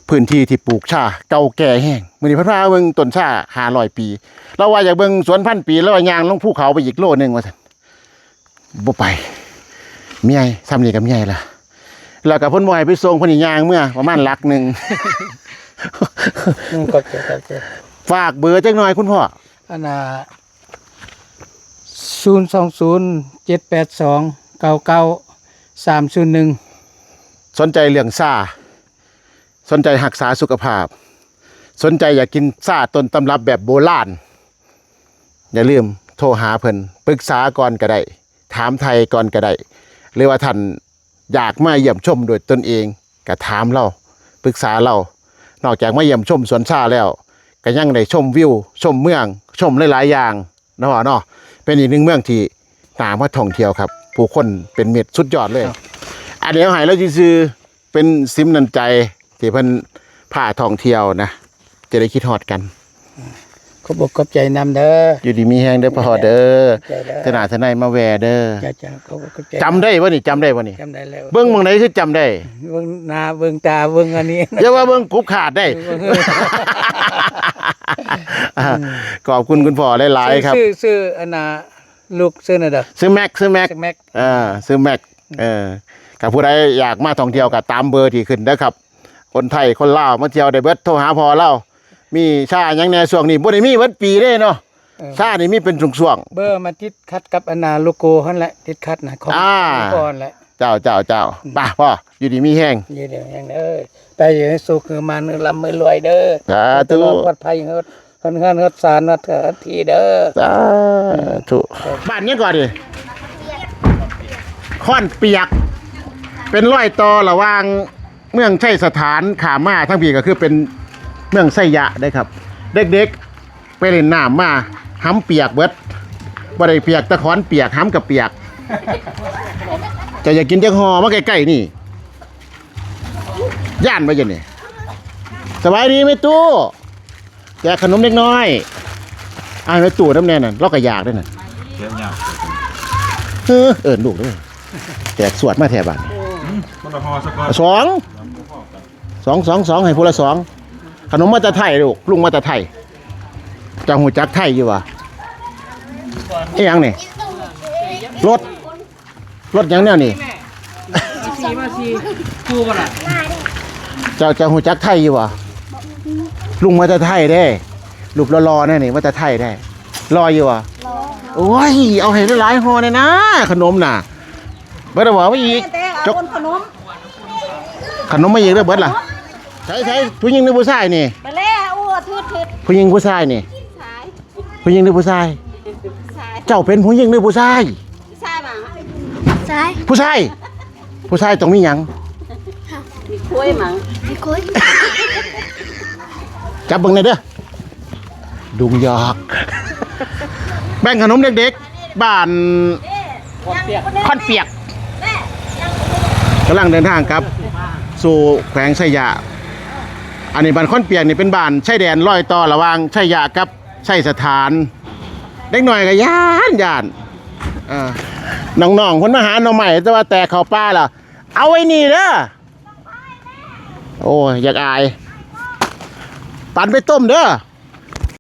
ພື້ນທີ່ທີ່ປູກຊາເກົ່າແກ່ແຮງ. ມື້ນີ້ເພິ່ນພາເບິ່ງຕົ້ນຊາຫ້າຮ້ອຍປີ ລາວວ່າຢາກເບິ່ງສວນພັນປີ ລາວວ່າຍ່າງລົງພູເຂົາໄປອີກໂລໜຶ່ງວ່າຊັ້ນ. ບໍ່ໄປ ເມື່ອຍ ຊ່ຳນີ້ກໍເມື່ອຍລະ ແລ້ວກໍເພິ່ນບໍ່ໃຫ້ໄປສົ່ງ ເພິ່ນໃຫ້ຍ່າງເມືອປະມານຫຼັກໜຶ່ງ. ອືມ ຂອບໃຈ ຂອບໃຈ. ຝາກເບີຈັກໜ່ອຍຄຸນພໍ່. ອັນນ່າ ສູນສອງສູນ ເຈັດແປດສອງ ເກົ້າເກົ້າສາມສູນໜຶ່ງ. ສົນໃຈເລື່ອງຊາ ສົນໃຈຮັກສາສຸຂະພາບ ສົນໃຈຢາກກິນຊາຕົ້ນຕຳລັບແບບໂບລານ ຢ່າລືມໂທຫາເພິ່ນ ປຶກສາກ່ອນກໍໄດ້ ຖາມໄຖ່ກ່ອນກໍໄດ້ ຫຼືວ່າທ່ານຢາກມາຢ້ຽມຊົມດ້ວຍຕົນເອງ ກໍຖາມລາວ ປຶກສາລາວ. ນອກຈາກມາຢ້ຽມຊົມສວນຊາແລ້ວ ກໍຍັງໄດ້ຊົມວິວ ຊົມເມືອງ ຊົມຫຼາຍໆຢ່າງ ເນາະ ເນາະ ເປັນອີກໜຶ່ງເມືອງທີ່ໜ້າມາທ່ອງທ່ຽວຄັບ ຜູ້ຄົນເປັນມິດ ສຸດຍອດເລີຍ. ອັນນີ້ເຮົາໃຫ້ລາວຊື່ໆ ເປັນສິນນ້ຳໃຈທີ່ເພິ່ນພາທ່ອງທ່ຽວນະ ຈະໄດ້ຄິດຮອດກັນ. ຂອບອົກຂອບໃຈນຳເດີ ຢູ່ດີມີແຮງເດີພໍ່ເດີ ເທື່ອໜ້າເທື່ອໃນມາແວ່ເດີ. ຈຳໄດ້ບໍ່ນີ້ ຈຳໄດ້ບໍ່ນີ້? ເບິ່ງໝ່ອງໃດຄືຈຳໄດ້ ເບິ່ງໜ້າເບິ່ງຕາເບິ່ງອັນນີ້ ຢ່າວ່າເບິ່ງກຸບຂາດໄດ້. ຂອບຄຸນຄຸນພໍ່ຫຼາຍໆຄັບ. ຊື່ ຊື່ອັນນ່າ ລູກຊື່ແນວໃດ? ຊື່ແມັກ ຊື່ແມັກ ເອີ ຊື່ແມັກ. ເອີ ຖ້າຜູ້ໃດຢາກມາທ່ອງທ່ຽວກໍຕາມເບີທີ່ຂຶ້ນເດີຄັບ. ຄົນໄທຄົນລາວມາທ່ຽວໄດ້ເບິດ ໂທຫາພໍ່ລາວ. ມີຊາຫຍັງແດ່ຊ່ວງນີ້ ບໍ່ໄດ້ມີເບິດປີເດ້ເນາະ. ເອີ ຊານີ້ມີເປັນຊ່ວງໆ. ເບີມາຕິດຂັດກັບອັນນ່າໂລໂກຫັ້ນແຫຼະ ຕິດຂັດນະ ຂອງ ອ່າ ຂອງກ່ອນແຫຼະ. ເຈົ້າ ເຈົ້າ ເຈົ້າ. ອືມ ໄປພໍ່ ຢູ່ດີມີແຮງ ຢູ່ດີມີແຮງເດີ. ໄປຢູ່ໃຫ້ສຸກ ໃຫ້ໝານ ໃຫ້ລ່ຳ ໃຫ້ລວຍເດີ. ສາທຸ ໃຫ້ປອດໄພເດີ. ເຮືອນຮອດສານຮອດເທື່ອທີ່ເດີ. ສາທຸ. ບ້ານຫຍັງກ່ອນນີ້? ຄອນປຽກ ເປັນລອຍຕໍ່ລະຫວ່າງເມືອງໄຊສະຖານ ຂ້າມມາທາງພີ້ກໍຄືເປັນເມືອງໄຊຍະເດ້ຄັບ. ເດັກໆ ໄປຫຼິ້ນນ້ຳມາ ຫຳປຽກເບິດ. ບໍ່ໄດ້ປຽກແຕ່ຄອນປຽກ ຫຳກໍປຽກ. ເຈົ້າຢາກກິນຈັກຫໍ່? ມາໃກ້ໆນີ້. ຢ້ານບໍ່ຢ້ານນີ້? ສະບາຍດີແມ່ຕູ້. ແຈກຂະໜົມເດັກນ້ອຍ ໃຫ້ແມ່ຕູ້ນຳແດ່ນັ້ນ ລາວກໍຢາກເດ້ນັ້ນ. ແຈກຫຍັງ? ເອີ ເອີ້ນລູກເດີ. ແຈກສວດມາແທ້ບາດນີ້. ຄົນລະຫໍ່ຊະກ່ອນ. ສອງ ສອງ ສອງ ສອງ ໃຫ້ຜູ້ລະສອງ. ຂະໜົມມາແຕ່ໄທລູກ ລຸງມາແຕ່ໄທ. ເຈົ້າຮູ້ຈັກໄທຢູ່ບໍ່? ອີຫຍັງນີ້? ລົດ ລົດຫຍັງແນວນີ້? ມາຊິ ມາຊິ ຄູ່ບໍ່ລະ? ເຈົ້າ ເຈົ້າຮູ້ຈັກໄທຢູ່ບໍ່? ລຸງມາແຕ່ໄທເດ້ ຮູບຫຼໍ່ໆ ແນວນີ້ ມາແຕ່ໄທເດ້. ຫຼໍ່ຢູ່ບໍ່? ໂອ້ຍ ເອົາໃຫ້ຫຼາຍໆຫໍ່ແດ່ນາ ຂະໜົມນະ. ບໍ່ໄດ້ບອກວ່າອີກ ແຕ່ເອົາ ຈົກ ຂະໜົມ ຂະໜົມມາອີກເດີ ເບິດລະ. ໃສ ໃສ ຜູ້ຍິງຫຼືຜູ້ຊາຍນີ້? ໄປແລ້ວ ໂອ້ ຖືກ ຖືກ ຜູ້ຍິງຜູ້ຊາຍນີ້? ຊາຍ. ຜູ້ຍິງຫຼືຜູ້ຊາຍ? ຊາຍ. ເຈົ້າເປັນຜູ້ຍິງຫຼືຜູ້ຊາຍ? ຊາຍ. ຜູ້ຊາຍ ຜູ້ຊາຍຕ້ອງມີຫຍັງ? ມີໂຄຍມັງ ມີໂຄຍ. ຈັບເບິ່ງແດ່ເດີ ລຸງຢອກ. ແບ່ງຂະໜົມເດັກໆ ບ້ານຄອນປຽກ ກຳລັງເດີນທາງກັບສູ່ແຂວງໄຊຍະ. ອັນນີ້ບ້ານຄອນປຽກນີ້ເປັນບ້ານຊາຍແດນລອຍຕໍ່ລະຫວ່າງໄຊຍະກັບ ໄຊສະຖານ. ເດັກນ້ອຍກໍຢ້ານ ຢ້ານ ເອີ ນ້ອງໆ ເພິ່ນມາຫາໜໍ່ໄມ້ ແຕ່ວ່າແຕກເຂົ້າປ່າລະ ເອົາໄວ້ນີ້ເດີ. ໂອ້ຍ ຢາກອາຍ ປັ່ນໄປຕົ້ມເດີ.